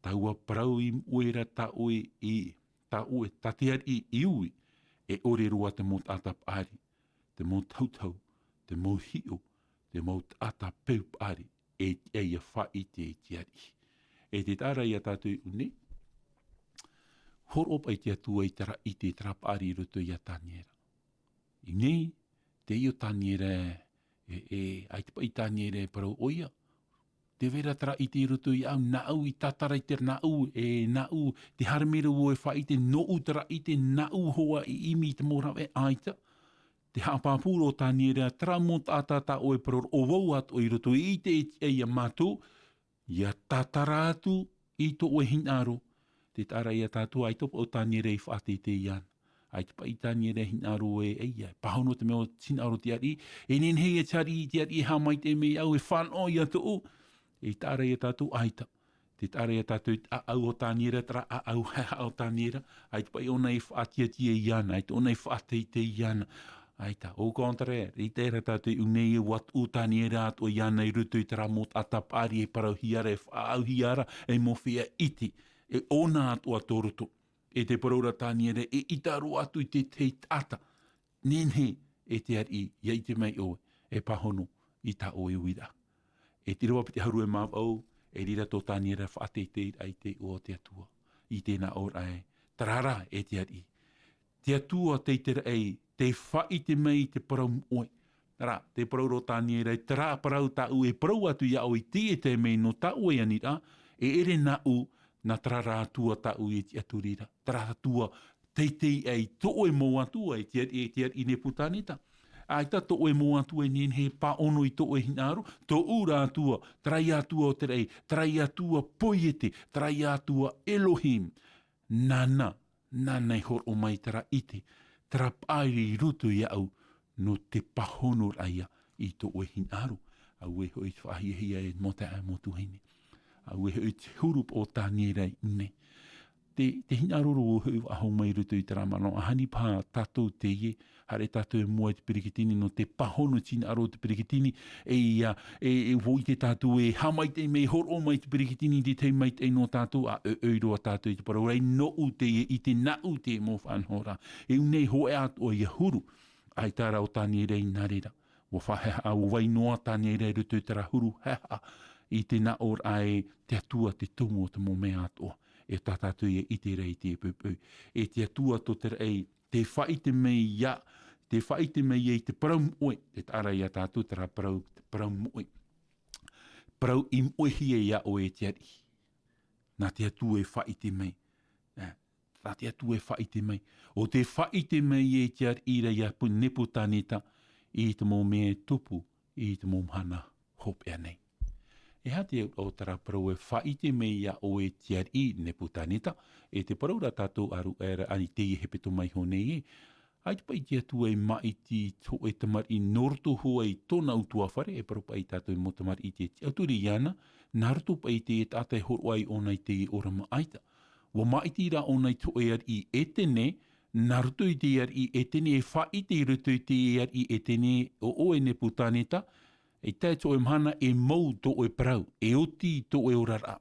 taua parau i mua ra tā ʻoe i, tā ʻoe, tā te ariʻi i ui, e ʻore roa te mau taʻata paʻari, te mau tautau, te mau hiʻo, te mau taʻata peu paʻari, e tiʻa ʻia faʻaʻite i te ariʻi. E tē taʻa ra ia tātou i ʻō nei, hōroʻa paʻi te Atua i terā ʻite, terā paʻari i roto ia Taniera. I ʻō nei, teie ʻo Taniera, e, e, ʻaita paʻi Taniera e parau ʻoia. Tē vai ra terā ʻite i roto iāʻu, nāʻu i tātara i te nāʻu, e nāʻu, te haere mai ra vau e faʻaʻite, nōʻu terā ʻite, nāʻu hoʻi i ʻimi i te mau rave, ʻaita. Te haʻapāpū roa ʻo Taniera, terā mau taʻata tā ʻoe e parau ra, ʻo vau atoʻa i roto i ʻite e tiʻa ia mātou, ʻia tātara atu i tō ʻoe hinaʻaro. Tē taʻa ra ia tātou, ʻaita paʻi ʻo Taniera i faʻateitei iāna. ʻAita paʻi Taniera e hinaʻaro ē, ʻeiā, e pāhono te mea ʻo te hinaʻaro te ariʻi, e nehenehe ia te ariʻi, te ariʻi e haʻamaitaʻi mai iāʻu, e fānaʻo ia tōʻu. E taʻa ra ia tātou, ʻaita. Tē taʻa ra ia tātou i te ʻāʻau o Taniera, terā ʻāʻau haʻehaʻa o Taniera, ʻaita paʻi ʻōna i faʻatiatia iāna, ʻaita ʻōna i faʻateitei iāna. ʻAita, au contraire, ʻite ra tātou i ʻō nei ē, ʻua tuʻu Taniera atoʻa iāna i roto i terā mau taʻata paʻari e parauhia ra, e faʻaʻauhia ra, e mau feiā ʻite, e ʻōna atoʻa tō roto. E tē parau ra Taniera, e ʻita roa atu i te tahi taʻata. Nehenehe, e te ariʻi, ʻia ʻite mai ʻoe, e pāhono i tā ʻoe uiraʻa. E te ʻīrava piti ʻahuru e mā vaʻu, e riro tō Taniera faʻateiteiraʻa i te iʻoa o te Atua, i te nāʻōraʻa ē, terā rā, e te ariʻi. Te Atua tei te raʻi, tei faʻaʻite mai i te parau moʻe. Terā, tē parau ra ʻo Taniera, terā parau tāʻu e parau atu iā ʻoe i teie taime nō tā ʻoe aniraʻa, e ʻere nāʻu, nā terā rā Atua tāʻu e tiʻaturi ra. Terā Atua teitei aʻe i tō ʻoe mau atua, e te ariʻi, e te ariʻi Nepukaneta. ʻAita tō ʻoe mau atua e nehenehe e pāʻono i tō ʻoe hinaʻaro, tōʻu rā Atua, terā ia Atua o te raʻi, terā ia Atua poiete, terā ia Atua Elohim. Nāna, nāna i hōroʻa mai terā ʻite, terā paʻari i roto iāʻu, nō te pāhonoraʻa ia i tō ʻoe hinaʻaro. Auē hoʻi te faʻahiahia e te mau taeaʻe, mau tuahine. Auē hoʻi te huru o Taniera i ʻō nei. Te, te hinaʻaro roa hoʻi faʻahou mai i roto i terā manaʻo, ʻaita paha tātou teie, haere tātou i mua i te Peretiteni, nō te pāhono i te hinaʻaro o te Peretiteni, e ia, e, e ʻua ʻite tātou e haʻamaitaʻi mai, hōroʻa mai te Peretiteni i te tahi maitaʻi nō tātou, ʻa ʻoiʻoi roa tātou i te parau ra, nōʻu teie ʻite, nāʻu te mau faʻanahoraʻa. E ʻō nei hōʻē atoʻa ia huru, ʻaita rā ʻo Taniera i nā reira. ʻUa faʻahaʻehaʻa, ʻua vai noa Taniera i roto i terā huru haʻehaʻa, i te nāʻōraʻa ē, te Atua te tumu o te mau mea atoʻa. E tā tātou ia ʻite ra i te poʻipoʻi. E te Atua tō te raʻi, tē faʻaʻite mai iā, tē faʻaʻite mai ia i te parau moʻe, tē taʻa ra ia tātou terā parau, te parau moʻe. Parau i moʻehia iā ʻoe e te ariʻi. Nā te Atua e faʻaʻite mai. E, nā te Atua e faʻaʻite mai. ʻO tē faʻaʻite mai e te ariʻi ra iā Pu-, Nepukaneta i te mau mea e tupu i te mau mahana hopeʻa nei. E aha te auraʻa o terā parau e faʻaʻite mai iā ʻoe e te ariʻi Nepukaneta, e te parau ra tātou ʻāruʻe ra i teie hepetoma iho nei ē, ʻaita paʻi te Atua e māʻiti i te hōʻē tamariʻi nō roto hoʻi i tōna ʻutuāfare, e parau paʻi tātou mau tamariʻi tē tiʻaturi iāna, nā roto paʻi i te taʻata e hōroʻa ai ʻōna i te ora maʻa ʻaita. ʻUa māʻiti rā ʻōna i te hōʻē ariʻi Etene, nā roto i te ariʻi Etene, e faʻaʻite i roto i te ariʻi Etene, ʻo ʻoe Nepukaneta, E tae tō ʻoe mahana e mau tō ʻoe parau, e oti tō ʻoe oraraʻa.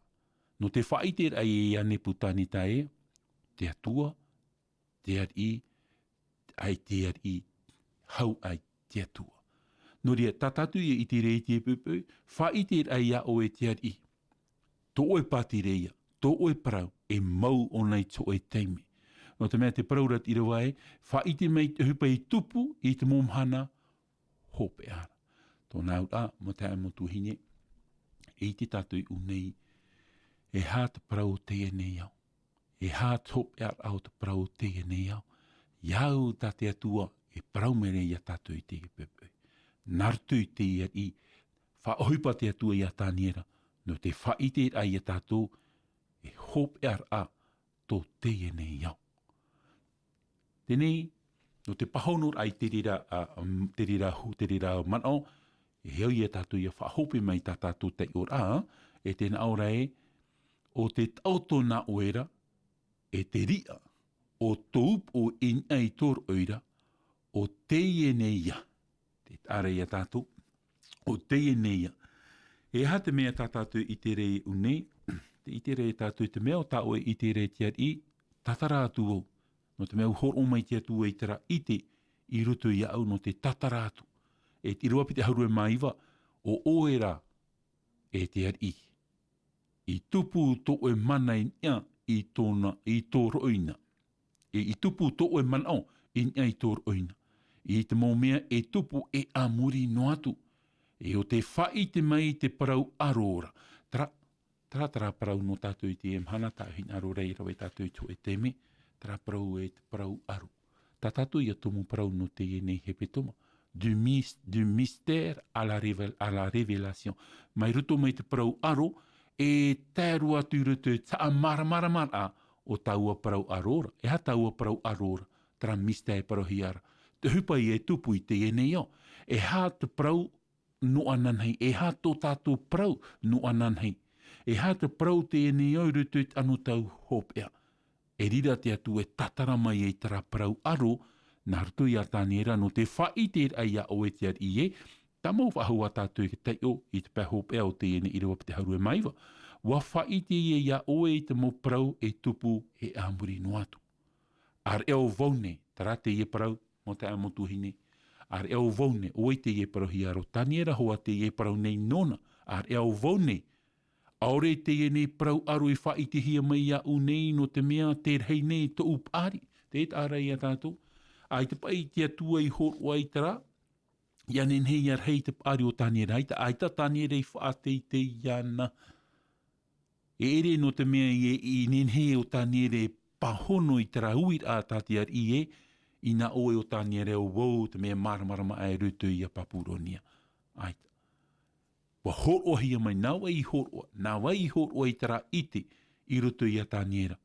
Nō te faʻaʻiteraʻa ia Nepukaneta ē, te Atua, te ariʻi, ʻaita e ariʻi, hau ʻaita te Atua. Nō reira, tā tātou ia ʻite ra i te poʻipoʻi, faʻaʻiteraʻa ia ʻoe te ariʻi. Tō ʻoe pātireia, tō ʻoe parau, e mau ʻōna i tō ʻoe taime. Nō te mea te parau ra te ʻīrava ē, faʻaʻite mai te ʻohipa i tupu i te mau mahana hopeʻa ra. Tōna auraʻa, mau taeaʻe mau tuahine, e ʻite tātou i ʻō nei, e aha te parau o teie nei ao. E aha te hopeʻaraʻa o te parau o teie nei ao. Ia au tā te Atua, e parau mai ra ia tātou i teie poʻipoʻi. Nā roto i teie ariʻi, faʻaʻohipa te Atua ia Taniera, nō te faʻaʻiteraʻa ia tātou, e hopeʻaraʻa tō teie nei ao. Teie nei, nō te pāhonoraʻa i te reira, a, um, te reira hu-, te reira manaʻo, e au ia tātou ia faʻahope mai tā tātou taiʻoraʻa, e tē nā ʻō ra ē, ʻo te taʻoto nā ʻoe ra, e te riʻa, ʻo tō upoʻo i niʻa i tō roʻo ra, ʻo teie nei ia. Te taʻa ra ia tātou, ʻo teie nei ia. E aha te mea tā tātou i ʻite ra i ʻō nei, tē ʻite ra tātou te mea ʻo tā ʻoe ʻite ra i te ariʻi, tātara atu vau. Nō te mea ʻua hōroʻa mai te Atua i terā ʻite i roto iāʻu nō te tātara atu. E te ʻīrava piti ʻahuru e mā iva, ʻo ʻoe rā, e te ariʻi. I tupu tō ʻoe mana i niʻa i tōna, i tō roʻo na. E i tupu tō ʻoe manaʻo i niʻa i tō roʻo na. I te mau mea e tupu e a muri noa atu. E ʻo tē faʻaʻite mai te parau ʻaro ra. Terā, terā, terā parau nō tātou i teie mahana, tā ʻoe hinaʻaro ra e rave tātou i te hōʻē taime, terā parau ē te parau ʻaro. Tā tātou ia tumu parau nō teie nei hepetoma. Du mys-, du mystère à la révél-, à la révélation. Mai roto mai te parau ʻaro, e tae roa atu i roto i te haʻamāramaramaraʻa o taua parau ʻaro ra. E aha taua parau ʻaro ra, terā mystère e parauhia ra. Te ʻohipa ia e tupu i teie nei ao. E aha te parau nō ananahi, e aha tō tātou parau nō ananahi. E aha te parau teie nei ao i roto i te anotau hopeʻa. E reira te Atua e tātara mai ai terā parau ʻaro, nā roto ia Taniera nō te faʻaʻiteraʻa ia ʻoe te ariʻi ē, tāmau faʻahou ā tātou i te taiʻo i te pae hopeʻa o teie nei ʻīrava piti ʻahuru e mā iva. ʻUa faʻaʻite ia ia ʻoe i te mau parau e tupu e a muri noa atu. ʻĀreʻa ʻo vau nei, terā teie parau, mau taeaʻe mau tuahine. ʻĀreʻa ʻo vau nei, ʻo vai teie parauhia ra, ʻo Taniera hoʻi teie parau nei nōna. ʻĀreʻa ʻo vau nei, ʻaore teie nei parau ʻaro i faʻaʻitehia mai iāʻu nei, nō te mea tē rahi nei tōʻu paʻari. Te taʻa ra ia tātou. ʻAita paʻi te Atua i hōroʻa i terā, ʻia nehenehe ʻia rahi te paʻari o Taniera, ʻaita, ʻaita Taniera i faʻateitei iāna. E ʻere nō te mea i, i nehenehe ʻo Taniera e pāhono i terā uiraʻa tā te ariʻi ē, i nā ʻō ē ʻo Taniera ʻo vau te mea māramarama aʻe i roto ia Papuronia. ʻAita. ʻUa hōroʻahia mai, nā vai i hōroʻa, nā vai i hōroʻa i terā ʻite i roto ia Taniera.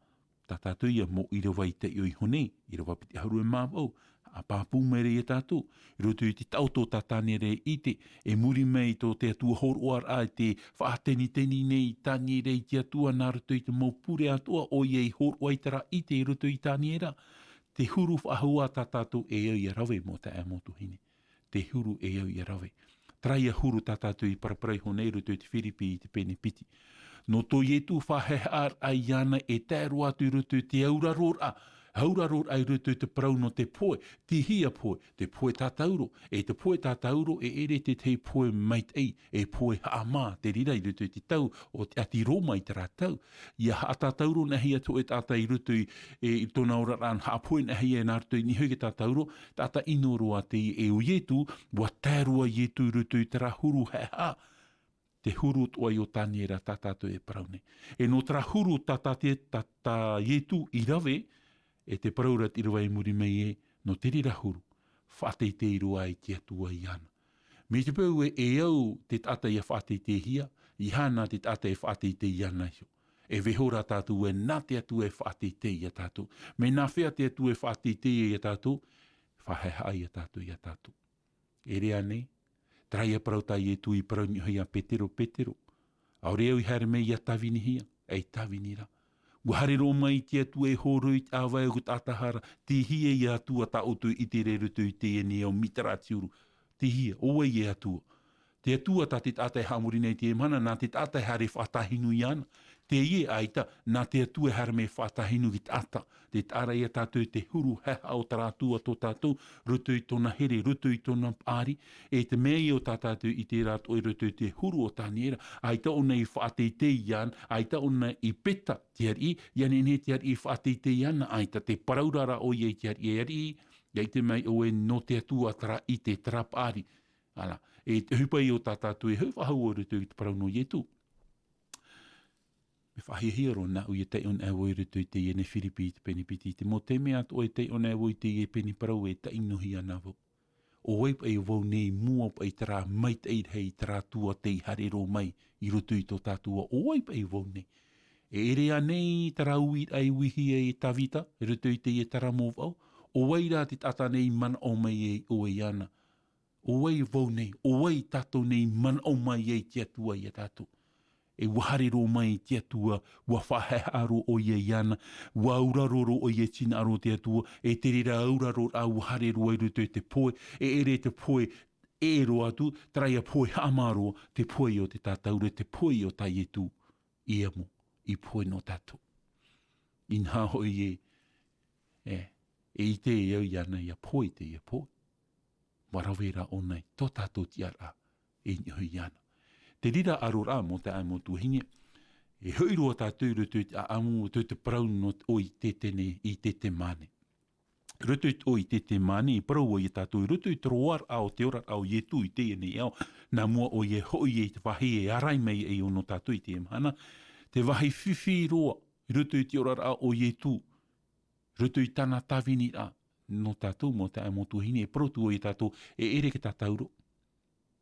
Tā tātou ia mau ʻīrava i taiʻo iho nei, ʻīrava piti ʻahuru e mā vau, haʻapāpū mai ra ia tātou, i roto i te taʻoto tā Taniera e ʻite, e muri mai tō te Atua hōroʻaraʻa i te faʻateniteni nei i Taniera i te Atua nā roto i te mau pure atoʻa, ʻoia i hōroʻa i terā ʻite i roto i Taniera, te huru faʻahou ā tā tātou e au ʻia rave mau taeaʻe mau tuahine. Te huru e au ʻia rave. Terā ia huru tā tātou i paraparau iho nei i roto i te Firipi i te pene piti. Nō tō Ietu faʻahaʻehaʻaraʻa iāna e tae roa atu i roto i te auraroraʻa, auraroraʻa i roto i te parau nō te pohe, tihia pohe, te pohe tātauro, e te pohe tātauro e ʻere te tahi pohe maitaʻi, e pohe haʻamā, te reira i roto i te tau o te ʻāti Roma i terā tau. ʻIa haʻatātauro nahea te hōʻē taʻata i roto i, e, i tōna oraraʻa, haʻapohe nahea nā roto i niʻa iho i te tātauro, taʻata ʻino roa teie, e ʻo Ietu, ʻua tae roa Ietu i roto i terā huru haʻehaʻa, te huru atoʻa ʻo Taniera tā tātou e parau nei. E nō terā huru tā, tā te, tā, tā Ietu i rave, e te parau ra te ʻīrava i muri mai ē, nō te reira huru, faʻateitei roa ai te Atua iāna. Mai te peu ē, e au te taʻata ʻia faʻateiteihia, ʻeiaha nā te taʻata e faʻateitei iāna iho. E vaiiho rā tātou ē nā te Atua e faʻateitei ia tātou. Mai nā hea te Atua e faʻateitei ia tātou, faʻahaʻehaʻa ia tātou, ia tātou. E ʻere ānei, terā ia parau tā Ietu i parau niʻa iho ia Petero, Petero, ʻaore au i haere mai ʻia tāvinihia, ʻe tāvini rā. ʻUa haere roa mai te Atua e hōroʻa i te ʻāvae o te taʻata hara, tihia e Atua tā ʻoutou i ʻite ra i roto i teie nei ao mitarara te huru. Tihia, ʻo vai e Atua. Te Atua tā te taʻata e haʻamori nei i teie mahana, nā te taʻata e haere faʻatāhinu iāna. Teie ʻaita, nā te Atua e haere mai faʻatāhinu i te taʻata. Tē taʻa ra ia tātou te huru haʻehaʻa o terā Atua tō tātou, roto i tōna here, roto i tōna paʻari, e te mea ia ʻo tā tātou i terā atoʻa i roto i te huru o Taniera, ʻaita ʻōna i faʻateitei iāna, ʻaita ʻōna i peta te ariʻi, ʻia nehenehe te ariʻi e faʻateitei iāna, ʻaita tē parau ra ʻoia i te ariʻi, e ariʻi, ʻia ʻite mai ʻoe nō te Atua terā ʻite, terā paʻari. Ālā, e te ʻohipa ia ʻo tā tātou e hoʻi faʻahou i roto i te parau nō Ietu. Mea faʻahiahia roa nāʻu ʻia taiʻo anaʻe vau i roto i teie nei Firipi i te pene piti, i te mau taime atoʻa e taiʻo anaʻe vau i teie pene parau e taʻinohia na vau. ʻO vai paʻi vau nei i mua paʻi i terā maitaʻi rahi, i terā Atua tei haere roa mai i roto i tō tātou ʻāʻau, ʻo vai paʻi vau nei. E ʻere ānei terā uiraʻa i uihia e Tavita, i roto i teie terā mau vaʻu, ʻo vai rā te taʻata nei i manaʻo mai ai ʻoe iāna. ʻO vai vau nei, ʻo vai tātou nei i manaʻo mai ai te Atua ia tātou. E ʻua haere roa mai te Atua, ʻua faʻahaʻehaʻa roa ʻoia iāna, ʻua auraro roa ʻoia i te hinaʻaro o te Atua, e te reira auraroraʻa ʻua haere roa i roto i te pohe, e ʻere te pohe ʻē roa atu, terā ia pohe haʻamāroa, te pohe o te tātauro, te pohe o tā Ietu i amo, i pohe nō tātou. Inaha hoʻi e, e, e ʻite au iāna ʻia pohe teie pohe. ʻUa rave ra ʻōna i tō tātou tiʻaraʻa e niʻa iho iāna. Te reira aroraʻa mau taeaʻe mau tuahine, e hoʻi roa tātou i roto i te ʻāʻamu, roto i te parau nō te ʻoe i Tetemane, i Tetemane. Roto i te ʻoe i Tetemane, i parau ai ia tātou, i roto i te roaraʻa o te oraraʻa o Ietu i teie nei ao, nā mua ʻoia e hoʻi i te vāhi e ārai mai ai ʻōna tātou i teie mahana, te vāhi fifi roa, i roto i te oraraʻa o Ietu, roto i tāna tāviniraʻa nō tātou mau taeaʻe mau tuahine, e parau atu ia tātou, e ʻere te tātauro.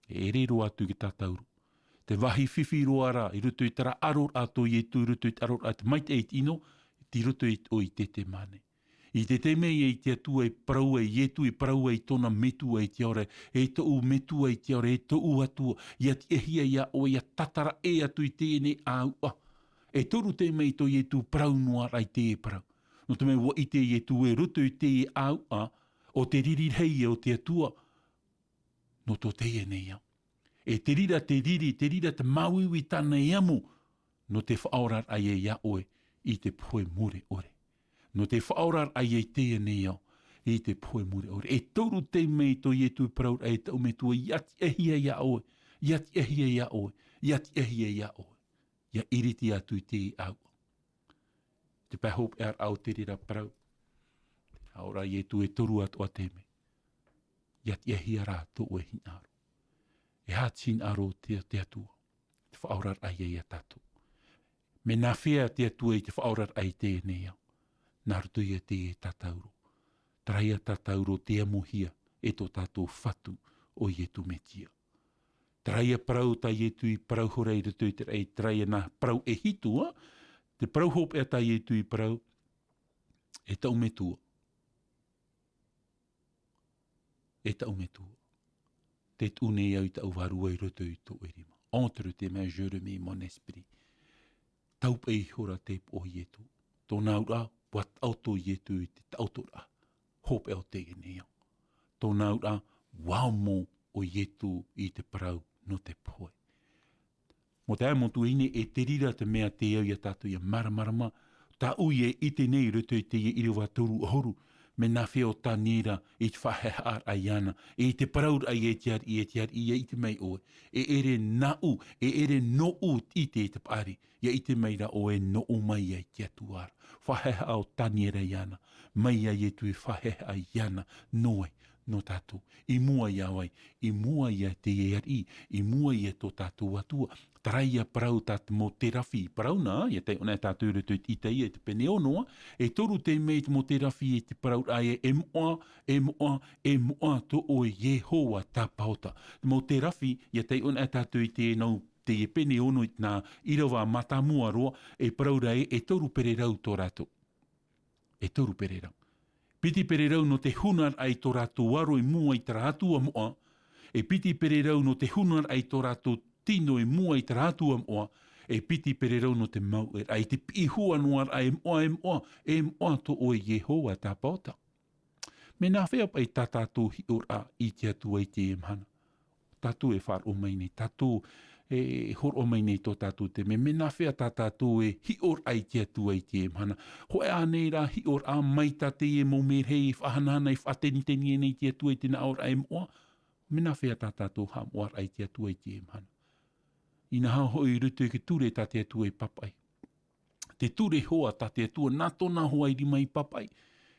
E ʻere roa atu te tātauro. Te vāhi fifi roa ra, i roto i terā aroraʻa tō Ietu, i roto i te aroraʻa te maitaʻi i te ʻino, i roto i te ʻoe i Tetemane. I te taime ia i te Atua e parau ai, Ietu e parau ai tōna Metua i te ao ra, e tōʻu Metua i te ao ra, e tōʻu Atua, ʻia tiʻahia ia ʻoe, ʻia tātara ʻē atu i teie nei ʻāuʻa. E toru taime tō Ietu parau noa ra i teie parau. Nō te mea ʻua ʻite Ietu i roto i teie ʻāuʻa, ʻo te riri rahi o te Atua, nō tō teie nei ao. E te reira te riri, te reira te māuiui tāna e amo, nō te faʻaoraraʻa ia ʻoe, i te pohe mure ʻore. Nō te faʻaoraraʻa i teie nei ao, i te pohe mure ʻore. E toru taime tō Ietu parau ra e tōʻu Metua, ʻia tiʻahia ia ʻoe, ʻia tiʻahia ia ʻoe, ʻia tiʻahia ia ʻoe. ʻIa iriti atu i te ʻāuʻa. Te pae hopeʻa ra o te reira parau. Aore rā Ietu e toru atoʻa taime. ʻIa tiʻahia rā tō ʻoe hinaʻaro. E aha te hinaʻaro o te, te Atua. Te faʻaoraraʻa ia ia tātou. Mea nāfea te Atua i te faʻaoraraʻa i teie nei ao. Nā roto ia i te tātauro. Terā ia tātauro te amohia e tō tātou Fatu ʻo Ietu Metia. Terā ia parau tā Ietu i parau iho ra i roto i te raʻi, terā ia nā parau e hitu, ā, te parau hopeʻa tā Ietu i parau, e tōʻu Metua. E tōʻu Metua. Tē tuʻu nei au i tāʻu vārua i roto i tō ʻoe rima. Entre tes mains je remets mon esprit. Tau paʻi iho ra te ipu o Ietu. Tōna auraʻa, ʻua taʻoto Ietu i te taʻotoraʻa hopeʻa o teie nei ao. Tōna auraʻa, ʻua amo ʻo Ietu i te parau nō te pohe. Mau taeaʻe mau tuahine, e te reira te mea tē au ia tātou ʻia māramarama, tāʻu ia ʻite nei i roto i teie ʻīrava toru ʻahuru, mea nāfea ʻo Taniera i te faʻahaʻehaʻaraʻa iāna, i te parauraʻa i te ariʻi, e te ariʻi, ʻia ʻite mai ʻoe, e ʻere nāʻu, e ʻere nōʻu te ʻite i te paʻari, ʻia ʻite mai ra ʻoe e nōʻu mai ai te Atua ra. Faʻahaʻehaʻa ʻo Taniera iāna, mai ia Ietu e faʻahaʻehaʻa iāna, nō vai, nō tātou. I mua ia vai, i mua ia te ariʻi, i mua ia tō tātou Atua. Terā ia parau tā te mau terafi i parau na, ʻia taiʻo anaʻe tātou i roto i te Itaia i te pene ono, e toru taime te mau terafi i te parauraʻa e, e moʻa, e moʻa, e moʻa tō ʻoe Iehova tāpaota. Te mau terafi, ʻia taiʻo anaʻe tātou i te nau, teie pene ono i nā ʻīrava mātāmua roa, e parau ra ē, e toru pererau tō rātou. E toru pererau. Piti pererau nō te hunaraʻa i tō rātou aro i mua i terā Atua moʻa, e piti pererau nō te hunaraʻa i tō rātou tino i mua i terā Atua moʻa, e piti pererau nō te mauʻeraʻa i te piʻi hua noa ra e moʻa, e moʻa, e moʻa tō ʻoe Iehova tāpaota. Mea nāfea paʻi tā tātou hiʻoraʻa i te Atua i teie mahana? Tātou e faʻaroʻo mai nei, tātou e horoʻa mai nei tō tātou te mea, mea nāfea tā tātou e hiʻoraʻa i te Atua i teie mahana. Hōʻē ānei rā hiʻoraʻa mai tā teie mau merahi e faʻahanahana, e faʻateniteni nei i te Atua i te nā ʻōraʻa e moʻa, mea nāfea tā tātou haʻamoʻaraʻa i te Atua i teie mahana. Inaha hoʻi i roto i te ture tā te Atua e pāpaʻi. Te ture hoa tā te Atua nā tōna hoa i rima i pāpaʻi.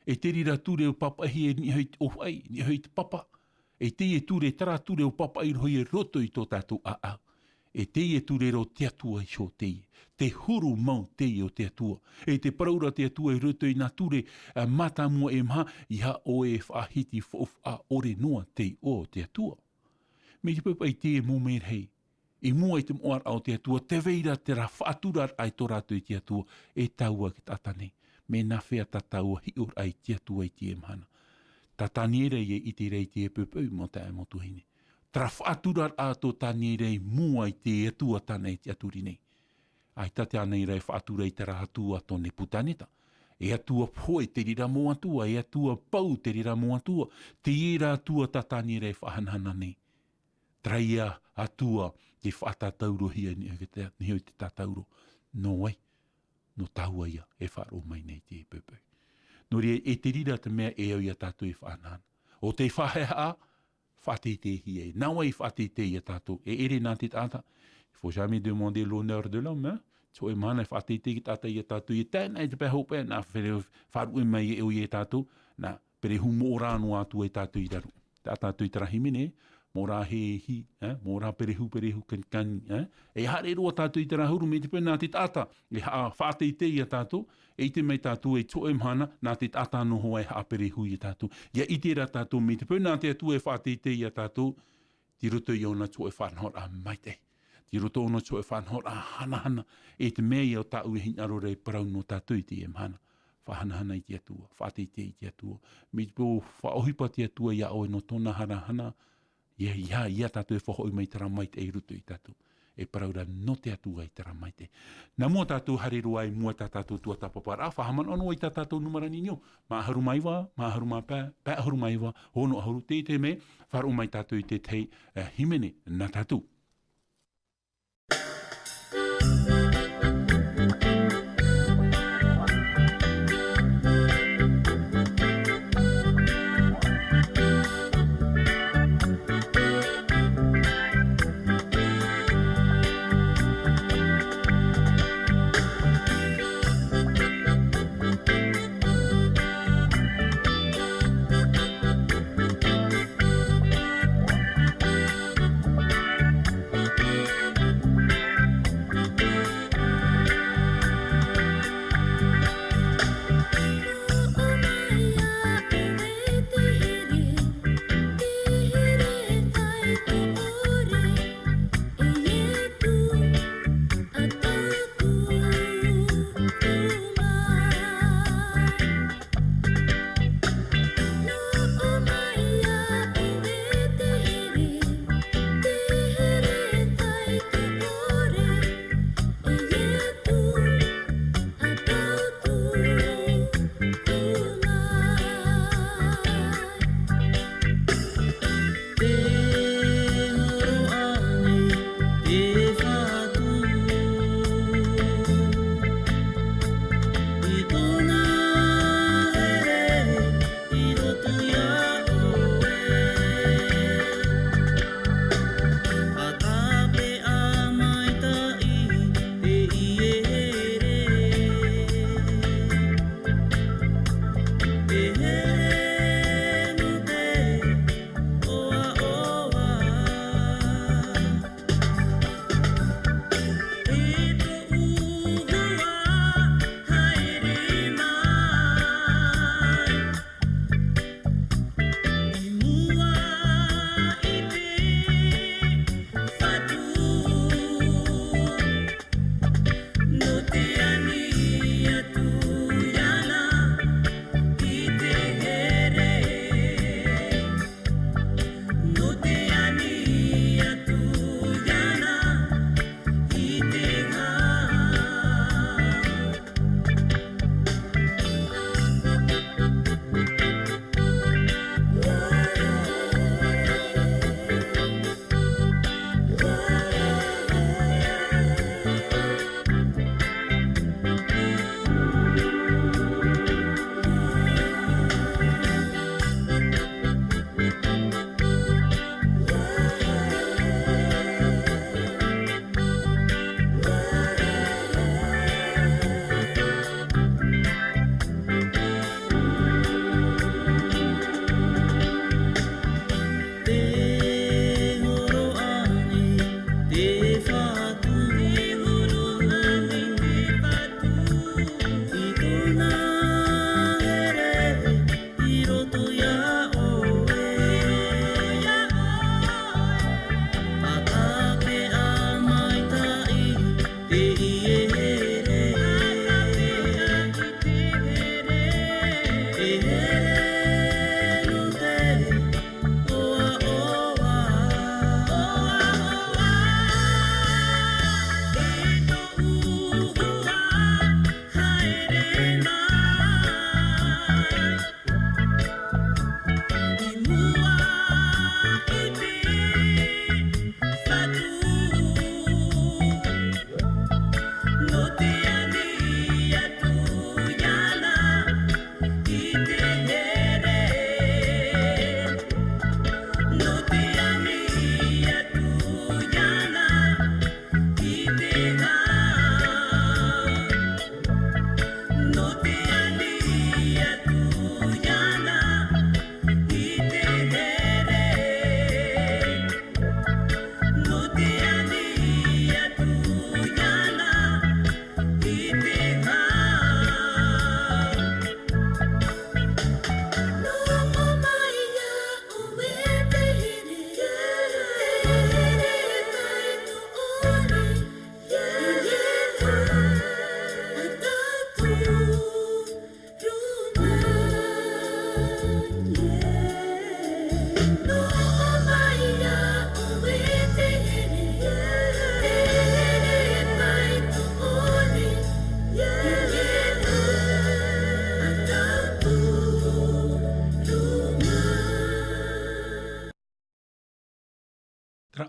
E te reira ture o pāpaʻihia e niʻa hoʻi te ʻōfaʻi, niʻa hoʻi te papa. E teie ture, terā ture o pāpaʻi roa i roto i tō tātou ʻāʻau. E teie ture rā o te Atua iho teie. Te huru mau teie o te Atua. E te parau ra te Atua i roto i nā ture, ā, mātāmua e maha, ʻeiaha ʻoe e faʻahiti faufaʻa ʻore noa te iʻoa o te Atua. Mai te poʻipoʻi i teie mau merahi, i mua i te moʻaraʻa o te Atua, tē vai ra terā faʻaturaraʻa i tō rātou i te Atua, e tāua te taʻata nei. Mea nāfea tā tāua hiʻoraʻa i te Atua i teie mahana. Tā Taniera ia i ʻite ra i teie poʻipoʻi mau taeaʻe mau tuahine. Terā faʻaturaraʻa tō Taniera i mua i te Atua tāna e tiʻaturi nei. ʻAita te Taniera e faʻatura i terā atua tō Nepukaneta. E atua pohe, te reira mau atua, e atua pou, te reira mau atua. Te reira atua tā Taniera e faʻahanahana nei. Terā ia atua tei faʻatātaurohia nei, nei hoʻi te tātauro. Nō vai, nō tāua ia e faʻaroʻo mai nei te poʻipoʻi. Nō reira, e te reira te mea e au ia tātou e faʻahanahana. ʻO tei faʻahaʻehaʻa, faʻateiteihia. Nā vai e faʻateitei ia tātou. E ʻere nā te taʻata. Il faut jamais demander l'honneur de l'homme, hein? Te hōʻē mahana e faʻateitei te taʻata ia tātou. E tae noa i te pae hopeʻa, nā fere faʻaruʻe mai e ʻoe ia tātou. Nā, perehu moʻa rā noa atu ai tātou i raro. Tā tātou i terā hīmene, moʻa rā hehi, eh, moʻa rā perehu, perehu kanikani, eh. E haere roa tātou i terā huru, mai te peu nā te taʻata e haʻa-, faʻateitei ia tātou, e ʻite mai tātou e te hōʻē mahana, nā te taʻata noa hoʻi e haʻaperehu ia tātou. ʻIa ʻite rā tātou, mai te peu nā te Atua e faʻateitei ia tātou, tei roto ia ʻōna te hōʻē faʻanahoraʻa maitaʻi. Tei roto ʻōna te hōʻē faʻanahoraʻa hanahana, e te mea ia ʻo tāʻu e hinaʻaro ra e parau nō tātou i teie mahana. Faʻahanahana i te Atua, faʻateitei i te Atua. Mai te peu faʻaʻohipa te Atua ia ʻoe nō tōna hanahana, ia, ia, ia tātou e faʻahoʻi mai terā maitaʻi i roto ia tātou. E parau ra nō te Atua i terā maitaʻi. Nā mua tātou haere roa i mua tā tātou tuatāpaparaʻa, faʻahaʻamanaʻo noa i tā tātou nūmera niniō. Maha ʻahuru mā iva, maha ʻahuru mā pae, pae ʻahuru mā iva, ono ʻahuru, tē, tē mea, faʻaroʻo mai tātou i te tahi, eh, hīmene nā tātou.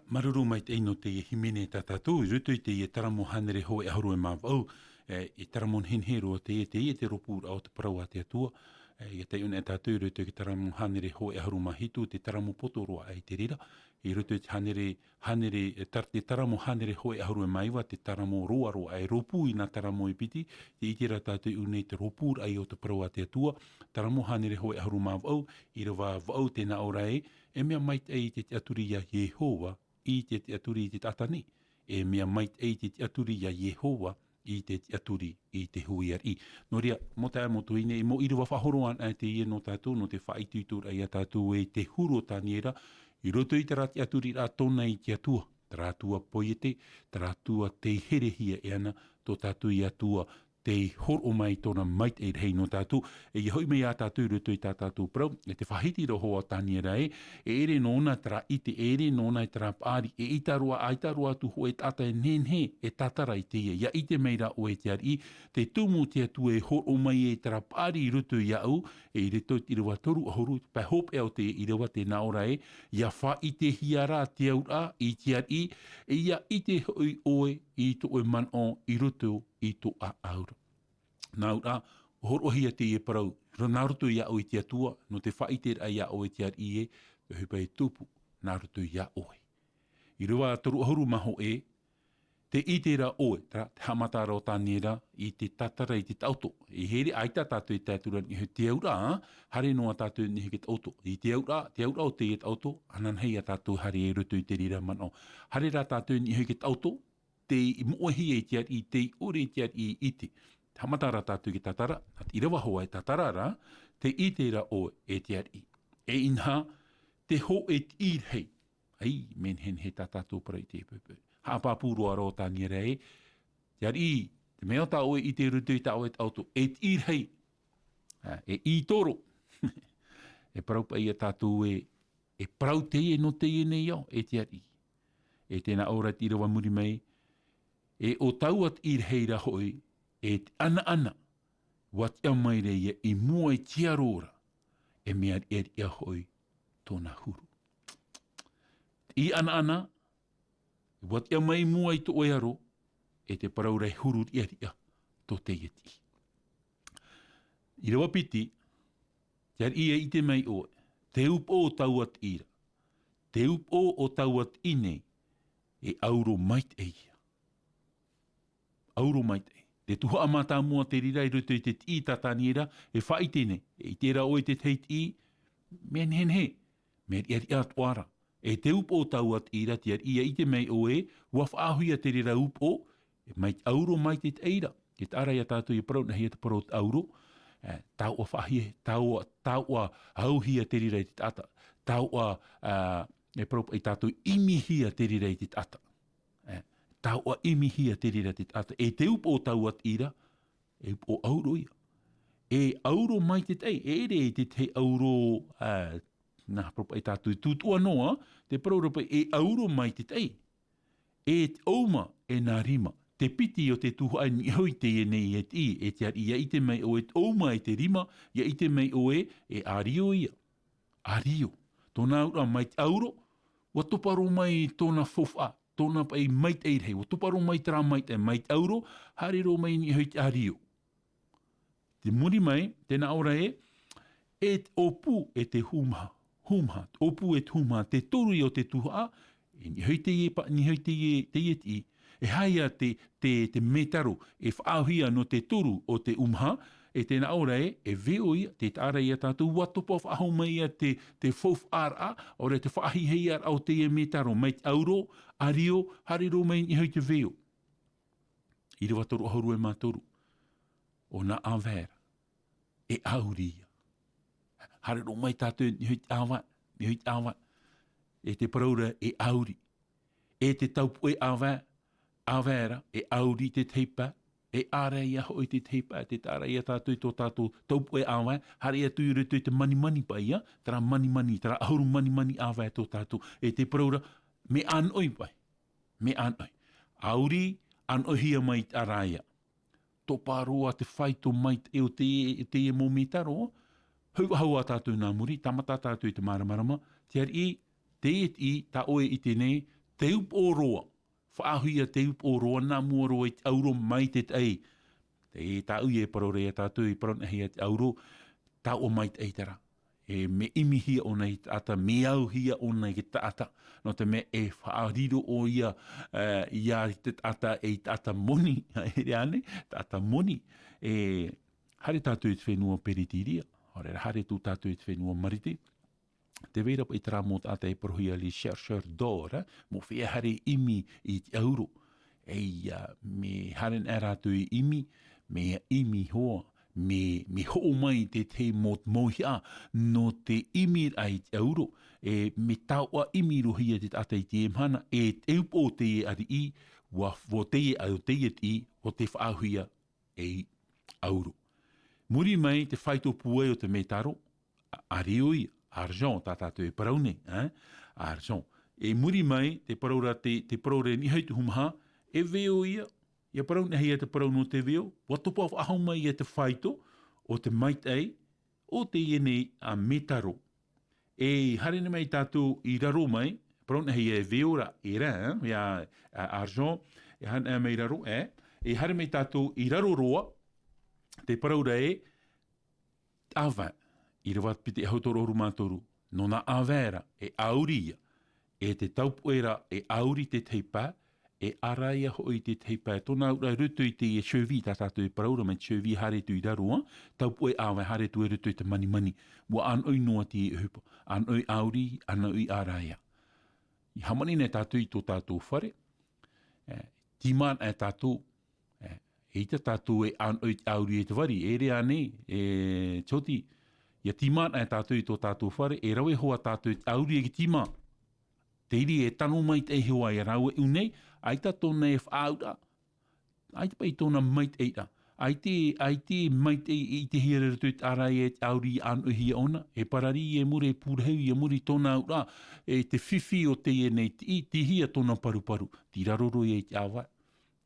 Māuruuru maitaʻi nō teie hīmene tā tātou, i roto i teie taramo hānere hōʻē ʻahuru e mā vaʻu, e, e taramo nehenehe roa teie, teie te rōpūraʻa o te parau a te Atua, e, ʻia taiʻo anaʻe tātou i roto i te taramo hānere hōʻē ʻahuru mā hitu, te taramo poto roa aʻe i te reira, i roto i te hānere, hānere, e, tar-, te taramo hānere hōʻē ʻahuru e mā iva, te taramo roa roa aʻe, rōpū i nā taramo e piti, tē ʻite ra tātou i ʻō nei te rōpūraʻa o te parau a te Atua, taramo hānere hōʻē ʻahuru mā vaʻu, ʻīrava vaʻu tē nā ʻō ra ē, e mea maitaʻi te tiʻaturi ia Iehova i te tiʻaturi i te taʻata nei. E mea maitaʻi te tiʻaturi ia Iehova i te tiʻaturi i te huiraʻatira. Nō reira, mau taeaʻe, mau tuahine, e mau ʻīrava faʻahoro anaʻe teie nō tātou, nō te faʻaitoitoraʻa ia tātou e te huru o Taniera, i roto i terā tiʻaturiraʻa tōna i te Atua, terā Atua poiete, terā Atua tei herehia e ana, tō tātou ia Atua tei hōroʻa mai tōna maitaʻi rahi nō tātou, e ʻia hoʻi mai ia tātou i roto i tā tātou parau, e te faʻahiti ra hoʻi a Taniera ē, e ʻere nōna terā ʻite, e ʻere nōna terā paʻari, e ʻaita roa, ʻaita roa atu hōʻē taʻata e nehenehe e tātara i teie, ʻia ʻite mai ra ʻoe e te ariʻi, te tumu te Atua e hōroʻa mai e terā paʻari i roto iāʻu, e i roto i te ʻīrava toru ʻahuru, pae hopeʻa o te ʻīrava tē nā ʻō ra ē, ʻia faʻaʻitehia ra te auraʻa i te ariʻi, e ʻia ʻite hoʻi ʻoe i tō ʻoe manaʻo i roto i tō ʻaʻau ra. Nā ʻō ra, hōroʻahia teie parau, nā roto iāʻu i te Atua, nō te faʻaʻiteraʻa iāʻu e te ariʻi ē, te ʻohipa e tupu, nā roto iā ʻoe. ʻĪrava toru ʻahuru mā hōʻē, tē ʻite ra ʻoe, terā, te haʻamata ra o Taniera, i te tātara i te taʻoto. E here, ʻaita tātou e tae atu ra i niʻa i te auraʻa, haere noa tātou i niʻa i te taʻoto. I te auraʻa, te auraʻa o teie taʻoto, ananahi ia tātou haere i roto i te reira manaʻo. Haere rā tātou i niʻa i te taʻoto, tei moʻehia e te ariʻi, tei ʻore e te ariʻi i ʻite. Haʻamata ra tātou i te tātara, nā te ʻīrava hoʻi e tātara ra, tē ʻite ra ʻoe e te ariʻi. E inaha, te hōʻē tiʻi rahi. Ai, mea nehenehe tā tātou parau i teie poʻipoʻi. Haʻapāpū roa ra ʻo Taniera ē, te ariʻi, te mea tā ʻoe i ʻite i roto i tā ʻoe taʻoto, e tiʻi rahi. Ā, e ʻītoro. E parau paʻi ia tātou ē, e parau teie nō teie nei ao, e te ariʻi. E tē nā ʻō ra te ʻīrava muri mai, e ʻo taua tiʻi rahi ra hoʻi, e te ʻanaʻana, ʻua tiʻa mai ra ïa i mua i te aro ra, e mea riʻariʻa hoʻi tōna huru. Tiʻi ʻanaʻana, ʻua tiʻa mai i mua i tō ʻoe aro, e te parau ra e huru riʻariʻa tō teie tiʻi. ʻĪrava piti, te ariʻi e ʻite mai ʻoe, te upoʻo o taua tiʻi ra, te upoʻo o taua tiʻi nei, e ʻauro maitaʻi ïa. ʻAuro maitaʻi. Te tuhaʻa mātāmua te reira i roto i te tiʻi tā Taniera, e faʻaʻite nei, e ʻite ra ʻoe i te tahi tiʻi, mea nehenehe, mea riʻariʻa atoʻa ra. E te upoʻo o taua tiʻi ra, te ariʻi e ʻite mai ʻoe, ʻua faʻaauhia te reira upoʻo, e mai te ʻauro maitaʻi ra. Te taʻa ra ia tātou e parau, nāhea te parau o te ʻauro, e, taoʻa faʻahia, taoʻa, taoʻa auhia te reira i te taʻata, taoʻa, ā, e parau paʻi tātou ʻimihia te reira i te taʻata. E, taoʻa ʻimihia te reira te taʻata. E te upoʻo o taua tiʻi ra, e upoʻo ʻauro ïa. E ʻauro maitaʻi, e ʻere i te tahi ʻauro, ā, nā parau paʻi tātou tūtuʻa noa, te parau ra paʻi e ʻauro maitaʻi. E te ʻouma, e nā rima. Te piti o te tuhaʻa i niʻa iho i teie nei e tiʻi, e te ariʻi, ʻia ʻite mai ʻoe e te ʻouma e te rima, ʻia ʻite mai ʻoe e ʻārio ïa. ʻĀrio. Tōna auraʻa mai te ʻauro, ʻua topa roa mai tōna faufaʻa, tōna paʻi maitaʻi rahi, ʻua topa roa mai terā maitaʻi, mai te ʻauro, haere roa mai i niʻa iho i te ʻārio. Te muri mai, tē nā ʻō ra ē, e te ʻōpū e te hūmaha, hūmaha, te ʻōpū e te hūmaha, te toru ïa o te tuhaʻa, i niʻa iho i teie pa-, niʻa iho i teie, teie tiʻi, e aha ïa te, te, te mētaro, e faʻaauhia nō te toru o te hūmaha, e tē nā ʻō ra ē, e veʻo ïa, te taʻa ra ia tātou, ʻua topa faʻahou mai ïa te, te faufaʻaraʻa, ʻaore rā te faʻahiahiaraʻa o teie mētaro, mai te ʻauro, ʻārio, haere roa mai i niʻa iho i te veʻo. ʻĪrava toru ʻahuru e mā toru. ʻO nā ʻāvae ra, e ʻauri ïa. Haere roa mai tātou i niʻa iho i te ʻāvae, niʻa iho i te ʻāvae. E te parau ra, e ʻauri. E te taupoʻe ʻāvae, ʻāvae ra, e ʻauri te tahi pae, e ʻārai ïa hoʻi te tahi pae, te taʻa ra ia tātou i tō tātou taupoʻe ʻāvae, haere atu i roto i te manimani paʻi ïa, terā manimani, terā ʻahuru manimani ʻāvae tō tātou. E te parau ra, mea ʻānoʻi paʻi. Mea ʻānoʻi. ʻAuri, ʻānoʻihia mai te ʻārai ïa. Topa roa te faito maitaʻi o te, teie mau mētaro. Hau faʻahou ā tātou nā muri, tāmata tātou i te māramarama, te ariʻi, teie tiʻi, tā ʻoe e ʻite nei, te upoʻo roa, faʻahuia te upoʻo roa nā mua roa i te auro mai te taʻi. Te tāʻui e parau ra ia tātou, i parau nei ia te auro, taoʻa maitaʻi terā. E, mea ʻimihia ʻōna i te taʻata, mea auhia ʻōna i te taʻata. Nō te mea e faʻariro ʻoia, e, ia te taʻata, e taʻata moni, e rā nei, taʻata moni. E, haere tātou i te fenua Peretiria, ʻaore rā haere tō tātou i te fenua Marite. Tē vai ra paʻi terā mau taʻata e parauhia les chercheurs d'or, e, mea feiā haere ʻimi i te auro. E ia, mea haere nei rātou i ʻimi, mea ʻimi hoʻi, mea, mea hoʻo mai te tahi mau, mau hia, nō te ʻimi ai te auro, e mea taoʻa ʻimi roa hia te taʻata i teie mahana, e te upoʻo o teie ariʻi, ʻua, ʻo teie, ʻo teie tiʻi, ʻo tē faʻahuia ei auro. Muri mai te faito pūai o te mētaro, a, ʻārio ia, argent, tā tātou e parau nei, e? Argent. E muri mai, tē parau ra te, tē parau ra i niʻa i te tuhaʻa maha, e veo ia, ʻia parau nei ia te parau nō te veo, ʻua topa faʻahou mai ia te faito o te maitaʻi o teie nei a mētaro. E haere nei mai tātou i raro mai, parau nei ia e veo ra, e rā, e, a, argent, e haere mai i raro, e, e haere mai tātou i raro roa, tē parau ra e, ʻāvae, ʻīrava piti ʻahuru toru ʻahuru mā toru, nō nā ʻāvae ra, e ʻauri ia, e te taupoʻe ra, e ʻauri te tahi pae, e ʻaraia hoʻi te tahi pae, tōna auraʻa i roto i teie cheville, tā tātou e parau ra mai te cheville haere atu i raro, ā, taupoʻe ʻāvae haere atu i roto i te manimani, ʻua ʻānoʻi noa te ʻohipa, ʻānoʻi ʻauri, ʻānoʻi ʻaraia. I hāmani nei tātou i tō tātou fare, e, tīmā e tātou, e, eʻita tātou e ʻānoʻi te ʻauri e te vari, e rā nei, e Tioti, ʻia tīmā e tātou i tō tātou fare, e rave hoʻi tātou i te ʻauri e tīmā. Te iri e tano maitaʻi hoʻi ia rāua i ʻō nei, ʻaita tōna e faʻaauraʻa, ʻaita paʻi tōna maitaʻiraʻa, ʻaita, ʻaita maitaʻi i te hia roto i te ʻaraia e te ʻauri ʻānoʻihia ʻōna, e parari ia muri, e pūrehu ia muri tōna auraʻa, e te fifi o teie nei tiʻi, tei hea tōna paruparu, tei raro roa ia i te ʻāvae.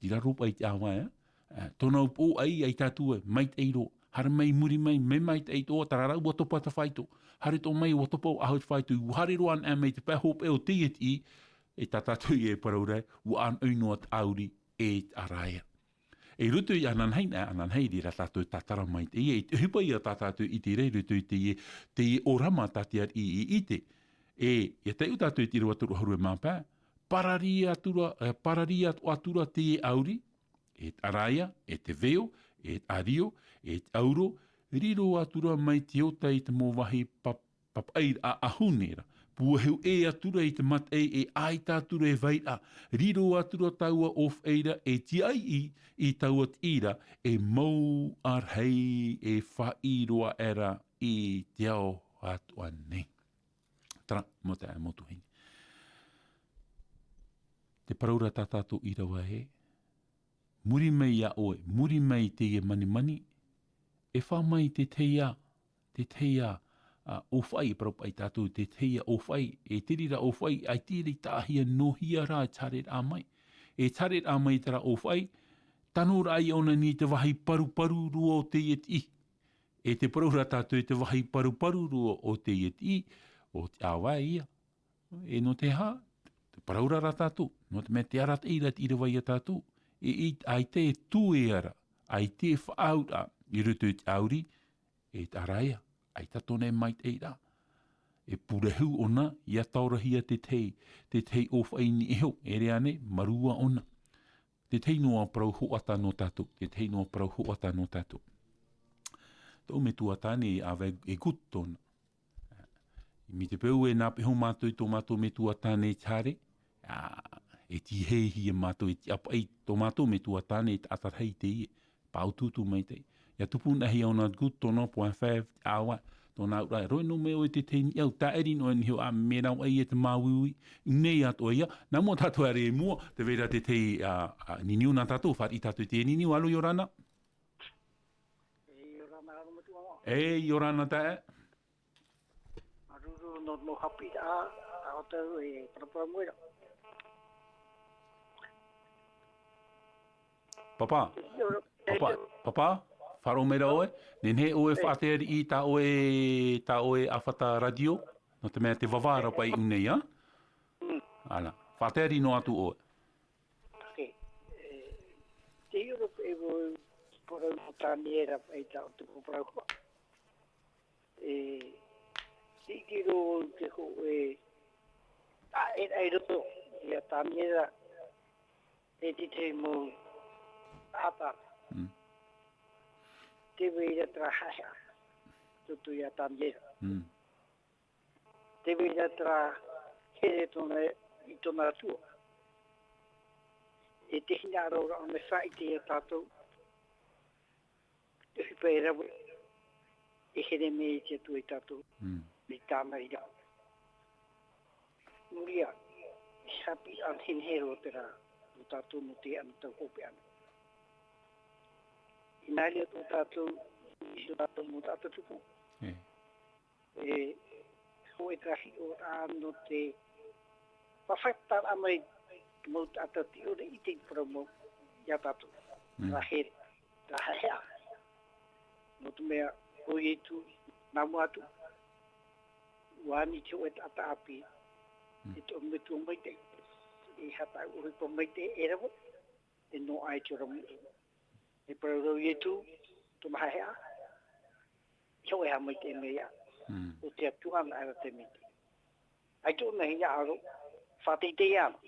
Tei raro paʻi i te ʻāvae, e? E, tōna upoʻo ʻai, ʻai tātou e, maitaʻi roa. Haere mai i muri mai, mea maitaʻi atoʻa, terā rā ʻua topa te faito. Haere atoʻa mai, ʻua topa faʻahou te faito. ʻUa haere roa anaʻe mai te pae hopeʻa o teie tiʻi, e tā tātou e parau ra, ʻua ʻānoʻi noa te ʻauri e te ʻaraia. E roto i ananahi, e ananahi, i reira tātou e tātara mai, e, e te ʻohipa ia tā tātou i ʻite ra, i roto i teie, teie ʻōrama tā te ariʻi i ʻite. E, ʻia taiʻo tātou i te ʻīrava toru ʻahuru e mā pae, parari atu ra, e, parari atu, atu ra teie ʻauri, e te ʻaraia, e te veo, e te ʻārio, e te auro, riro atu ra mai te ota i te mau vāhi pa-, papaʻi ʻāhune ra. Pūahu ʻē atu ra i te mataʻi, e ʻaita atu ra e vairaʻa. Riro atu ra taua ʻōfaʻi ra, e tiaʻi i, i taua tiʻi ra, e mau ʻārahi e faʻaʻī roa aʻera i te ao atoʻa nei. Terā, mau taeaʻe, mau tuahine. Tē parau ra tā tātou ʻīrava ē, muri mai iā ʻoe, muri mai i teie manimani, e fā mai te tahi ā, te tahi ā, ā, ʻōfaʻi, e parau paʻi tātou, te tahi ā ʻōfaʻi, e te reira ʻōfaʻi, ʻaita i taʻahia noa hia rā, e te haereraʻa mai. E te haereraʻa mai terā ʻōfaʻi, tano rā ʻōna i niʻa i te vāhi paruparu roa o teie tiʻi. E tē parau ra tātou i te vāhi paruparu roa o teie tiʻi, ʻo te ʻāvae ïa. E nō te aha, tē parau ra rā tātou, nō te mea tē arataʻi ra te ʻīrava iā tātou, e, e, ʻaita e tū ē ra, ʻaita e faʻaauraʻa i roto i te ʻauri, e te ʻaraia, ʻaita tōna e maitaʻi ra. E pūrehu ʻōna, ʻia taorahia te tahi, te tahi ʻōfaʻi i niʻa iho, e rā nei, marua ʻōna. Te tahi noa parau hoʻata nō tātou, te tahi noa parau hoʻata nō tātou. Tōʻu metua tāne e ʻāvae e Guto tōna. Mai te peu e nā pēhea mātou i tō mātou metua tāne i te haere, ā, e tīaʻi hia mātou, e tiʻapaʻi tō mātou metua tāne i te taʻata rahi teie, pāutuutu maitaʻi. ʻIa tupu anaʻe hia ʻōna Guto tōna point F M, ʻāvae, tōna auraʻa, roʻi noa mai ʻoe i te tahi niʻa, tāʻiri noa i niʻa iho, ā, mea rave ʻē te māuiui, i ʻō nei atoʻa ïa, nā mua tātou e haere i mua, tē vai ra te tahi, ā, ā, niniu nā tātou, fāriʻi tātou i te niniu, alo, ʻia ora na. E, ʻia ora na, ʻorometua. E, ʻia ora na, taeaʻe. Māuruuru nō te mau haʻapiʻiraʻa, ā, ʻoutou e paraparau mai ra. Papa. ʻIa ora, Papa, ʻia ora. Papa, faʻaroʻo mai ra ʻoe. Nehenehe ʻoe e faʻatere i tā ʻoe, tā ʻoe ʻāfata rātio, nō te mea tē vāvā ra paʻi i ʻō nei, ā? Mm. Ana, Pāteari noa atu ʻoe. Ok. E, te hiʻo roa e vau, parau nō Taniera, e tā o te parau hua. E, te ʻite roa te hōʻē, ā, e, e roto, ia Taniera, e te te mau ata. Mm. Te vai ra terā haʻehaʻa, tō tō ia Taniera. Mm. Te vai ra terā here tōna, i tōna Atua. E te hinaʻaro ra, ʻo mea faʻaʻite ia tātou. Te ʻohipa e rave, e here mai te Atua ia tātou. Mm. Mai tāna i rā. Nō reira, e haʻapiʻi anaʻe roa terā, nō tātou nō te anotau hopeʻa. I nā reira tō tātou, i tō tātou mau taʻata tupu. E. E, hōʻē terā hiʻoraʻa nō te faʻafaʻataʻa mai te mau taʻata te ʻore i te parau mau ia tātou. Mm. Terā here, terā haʻehaʻa. Nō te mea, ʻo Ietu, nā mua atu, ʻua ani te hōʻē taʻata ʻāpī, Mm. e te ʻorometua maitaʻi, e haʻapaʻo ʻohipa maitaʻi e rave, e noaʻa i te ora mai. E parau ra ʻo Ietu, tōna haʻehaʻa, e hōʻē haʻamaitaʻi mai ia, Mm. ʻo te Atua anaʻe ra te maitaʻi. ʻAita ʻōna hinaʻaro, faʻateitei ana.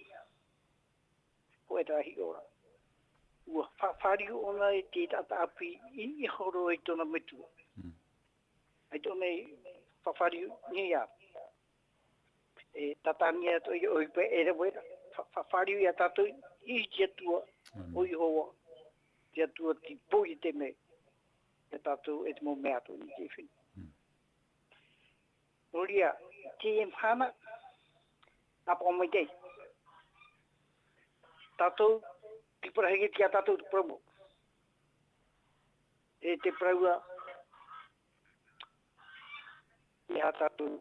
Hōʻē terā hiʻoraʻa. ʻUa fa-, fāriu ʻōna i te taʻata ʻāpī i niʻa iho roa i tōna metua. Mm. ʻAita ʻōna i fa-, fāriu nei ia. E tātani atu ia ʻohipa e rave ra. Fa-, fa-, fāriu ia tātou i te Atua, Mm. ʻo Iehova. Te Atua te pō i te mea. Ia tātou e te mau mea atoʻa i te fenua. Mm. Nō reira, i teie mahana, haʻapaʻo maitaʻi. Tātou, te parau hia tātou te parau mau. E te parau ra, ia tātou,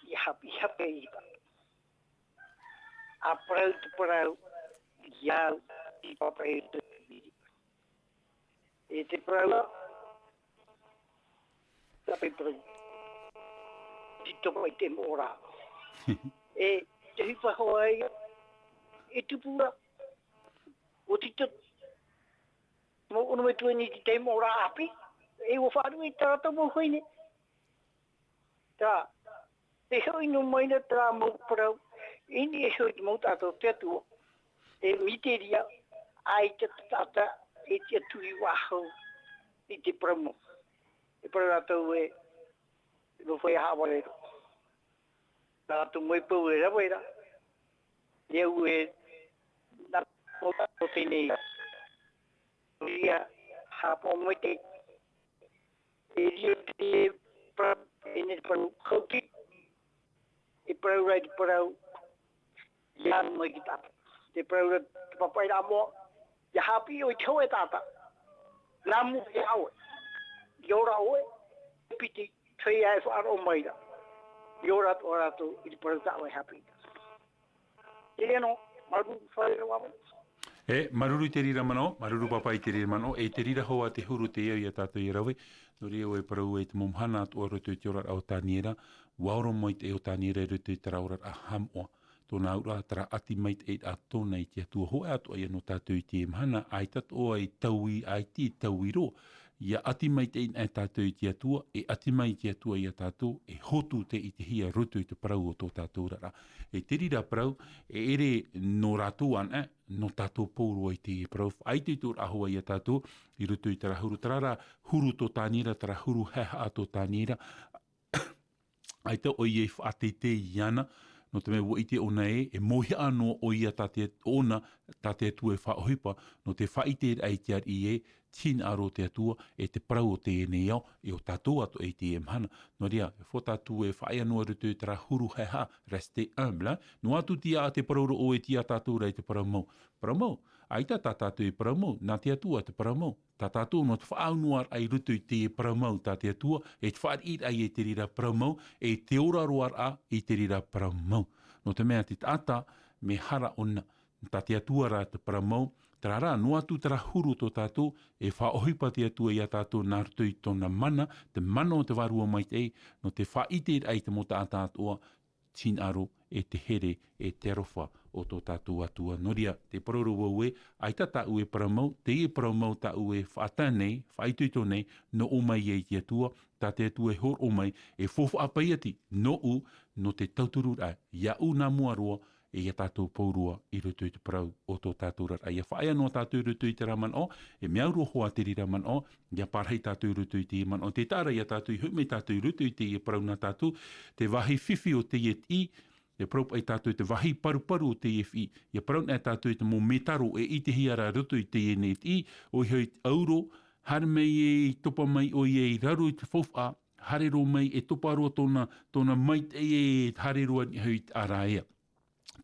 ia hap-, ia hape i ta. ʻA parau te parau, ia au, i papa e te piri. E te parau ra, Tāpē parau. Tito mai te moʻa. E te ʻohipa hoʻi ia, e tupu ra. ʻO Tito, mau ʻorometua nei i te moʻa ʻāpī. E ʻua faʻaruʻe i tā rātou mau vahine. Tā, e hoʻi noa mai na terā mau parau, i niʻa iho i te mau taʻata o te Atua, e miteria, ʻaita te taʻata, e tiʻaturi faʻahou, i te parau mau. E parau rātou e, e mau feiā haʻavare roa. Nā rātou mau pau e rave ra, e au e, nā, o, o teie nei. Ia, haʻapaʻo mai te, E riro te parau, e nei te parau, hauti. E parau ra, te parau, ia mai ki tātou. Te parau ra, te papaʻi ra moʻa, ia haʻapiʻi ʻoe i te hōʻē taʻata. Nā mua ia ʻoe. ʻIa ora ʻoe, e piti, te feiā e faʻaroʻo mai ra. ʻIa ora atoʻa rātou, i te parau tā ʻoe e haʻapiʻi. Te reno, māuruuru fare roa. E, māuruuru i te reira manaʻo, māuruuru pāpā i te reira manaʻo, e te reira hoʻi te huru teie ia tātou e rave, nō reira ʻoe e parau i te mau mahana atoʻa roto i te oraraʻa o Taniera, ʻua oro mai te ʻē o Taniera i roto i terā oraraʻa haʻamoʻa, tōna auraʻa, terā ʻati maitaʻi tōna i te Atua. Hōʻē atoʻa ia nō tātou i teie mahana, ʻaita atoʻa e taui, ʻaita e taui roa, ʻia ʻati maitaʻi anaʻe tātou i te Atua, e ʻati mai te Atua ia tātou, e hotu te ʻitehia i roto i te parau o tō tātou oraraʻa. E te reira parau, e ʻere nō rātou anaʻe, nō tātou pauroa i te parau. Faʻaitoitoraʻa hoʻi ia tātou, i roto i terā huru, terā rā huru tō Taniera, terā huru haʻehaʻa tō Taniera, ʻaita ʻoia i faʻateitei iāna, nō te mea ʻua ʻite ʻōna ē, e mauhaʻa noa ʻoia tā te, ʻōna, tā te Atua e faʻaʻohipa, nō te faʻaʻiteraʻa i te ariʻi ē, te hinaʻaro o te Atua, e te parau o teie nei ao, e ʻo tātou atoʻa i teie mahana. Nō reira, e fō tātou e faʻaea noa i roto i terā huru haʻehaʻa, rester humble, noa atu te, ā, te parau ra ʻoe i te, ā, tātou ra i te parau mau. Parau mau, ʻaita tā tātou e parau mau, nā te Atua te parau mau. Tā tātou nō te faʻaunoaraʻa i roto i te parau mau tā te Atua, e te fāriʻiraʻa i te reira parau mau, e te ora roa raʻa i te reira parau mau. Nō te mea te taʻata, mea hara ʻōna, tā te Atua rā te parau mau, terā rā, noa atu terā huru tō tātou, e faʻaʻohipa te Atua ia tātou nā roto i tōna mana, te mana o te Vārua Maitaʻi, nō te faʻaʻiteraʻa i te mau taʻata atoʻa, te hinaʻaro, e te here, e te aroha o tō tātou Atua. Nō reira, te parau ra vau ē, ʻaita tāʻu e parau mau, teie parau mau tāʻu e faʻatae nei, faʻaitoito nei, nō ʻō mai ai te Atua, tā te Atua e hōroʻa mai, e faufaʻa paʻi atu, nōʻu, nō te tautururaʻa, iāʻu nā mua roa, e ia tātou pauroa i roto i te parau o tō tātou oraraʻa. ʻIa faʻaea noa tātou i roto i terā manaʻo, e mea au roa hoʻi te reira manaʻo, ʻia parahi tātou i roto i teie manaʻo. Tē taʻa ra ia tātou i hoʻi mai tātou i roto i teie parau nā tātou, te vāhi fifi o teie tiʻi, e parau paʻi tātou te vāhi paruparu o teie fifi, ʻia parau nei tātou i te mau mētaro e ʻitehia ra i roto i teie nei tiʻi, ʻoia hoʻi te ʻauro, haere mai e topa mai ʻoia i raro i te faufaʻa, haere roa mai e topa roa tōna, tōna maitaʻi e haere roa i niʻa hoʻi i te ʻāraʻa.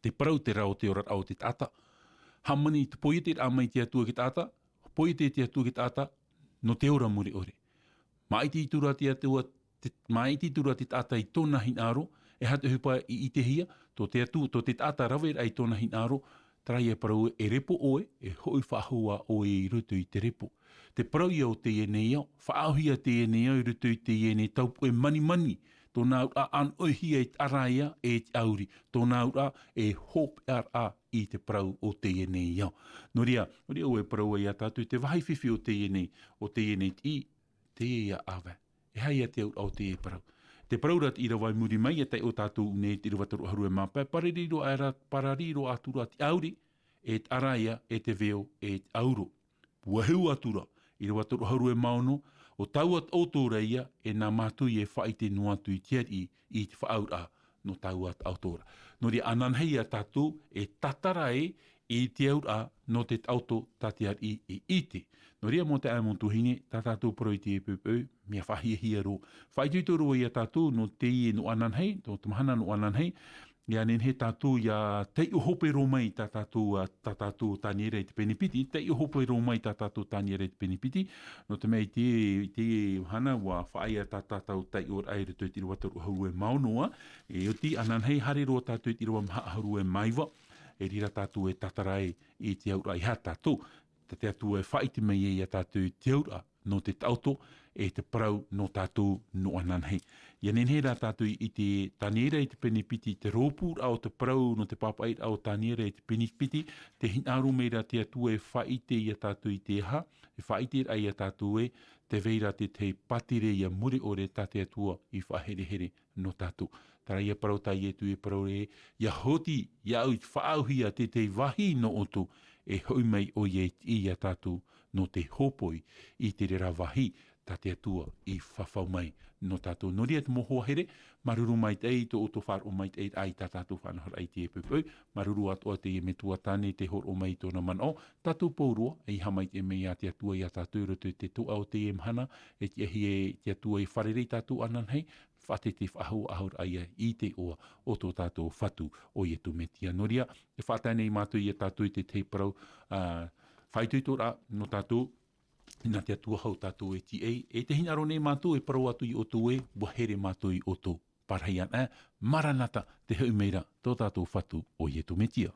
Te parau terā o te oraraʻa o te taʻata. Hāmani te poieteraʻa mai te Atua i te taʻata, poiete te Atua i te taʻata, nō te ora mure ʻore. Māʻiti atu ra te Atua, te, māʻiti atu ra te taʻata i tōna hinaʻaro, e aha te ʻohipa i ʻitehia, tō te Atua, tō te taʻata raveraʻa i tōna hinaʻaro, terā ia parau e repo ʻoe, e hoʻi faʻahou ā ʻoe i roto i te repo. Te parau ia o teie nei ao, faʻaauhia teie nei ao i roto i teie nei taupoʻe manimani, tōna auraʻa ʻānoʻihia i te ʻāraʻa e te ʻauri, tōna auraʻa e hopeʻaraʻa i te parau o teie nei ao. Nō reira, nō reira ʻoe parau ai ia tātou te vāhi fifi o teie nei, o teie nei tiʻi, teie ia ʻāvae. E aha ia te auraʻa o teie parau. Te parau ra te ʻīrava i muri mai, ʻia taiʻo tātou nei te ʻīrava toru ʻahuru e mā pae, parariro ʻae ra, parariro atu ra te ʻauri, e te ʻāraʻa, e te veo, e te ʻauro. ʻUa hau atu ra, ʻīrava toru ʻahuru e mā ono, ʻo taua taʻoto ra ia, e nā mātou e faʻaʻite noa atu i te ariʻi, i te faʻaauraʻa, nō taua taʻoto ra. Nō reira ananahi ia tātou, e tātara ai, i te auraʻa, nō te taʻoto, tā te ariʻi e ʻite. Nō reira mau taeaʻe mau tuahine, tā tātou parau i teie poʻipoʻi, mea faʻahiahia roa. Faʻaitoito roa ia tātou, nō teie nō ananahi, nō te mahana nō ananahi, ʻIa nehenehe tātou ʻia taiʻo hope roa mai tā tātou, ā, tā tātou Taniera i te pene piti, taiʻo hope roa mai tā tātou Taniera i te pene piti, nō te mea i te, i te mahana ʻua faʻaea tā tātou taiʻoraʻa i roto i te ʻīrava toru ʻahuru e mā ono ā, e oti ananahi haere roa tātou i te ʻīrava maha ʻahuru e mā iva, e reira tātou e tātara ai i te auraʻa e aha tātou, tā te Atua e faʻaʻite mai ai ia tātou i te auraʻa, nō te taʻoto, e te parau nō tātou nō ananahi. ʻIa nehenehe rā tātou i te Taniera i te pene piti, te rōpūraʻa o te parau nō te pāpaʻiraʻa o Taniera i te pene piti, te hinaʻaro mai ra te Atua e faʻaʻite ia tātou i te aha, e faʻaʻite ra ia tātou ē, tē vai ra te tahi pātireia mure ʻore tā te Atua i faʻaherehere nō tātou. Terā ia parau tā Ietu e parau ra, ʻia hōʻē, ʻia au i te faʻaauhia te tahi vāhi nō ʻoutou, e hoʻi mai ʻoia i te, ia tātou, nō te hōpoi, i te reira vāhi, tā te Atua i fafau mai nō tātou. Nō reira te mau hoa here, māuruuru maitaʻi i tō ʻoutou faʻaroʻo maitaʻi i tā tātou faʻanahoraʻa i teie poʻipoʻi, māuruuru atoʻa teie metua tāne tē hōroʻa mai i tōna manaʻo, tātou pauroa, e ʻeiaha maitaʻi mai ia te Atua ia tātou i roto i te toʻa o teie mahana, e tiʻahia e te Atua e fārerei tātou ananahi, faʻaʻite te faʻahou-, ahoraʻa ia i te iʻoa o tō tātou Fatu ʻo Ietu Metia. Nō reira, e faʻatae nei mātou ia tātou i te tahi parau, ā, faʻaitoitoraʻa nō tātou, nā te Atua hau tātou e tiʻai, e tē hinaʻaro nei mātou e parau atu ia ʻoutou ē, ʻua here mātou ia ʻoutou. Parahi ana, Maranata, tē hoʻi mai ra tō tātou Fatu ʻo Ietu Metia.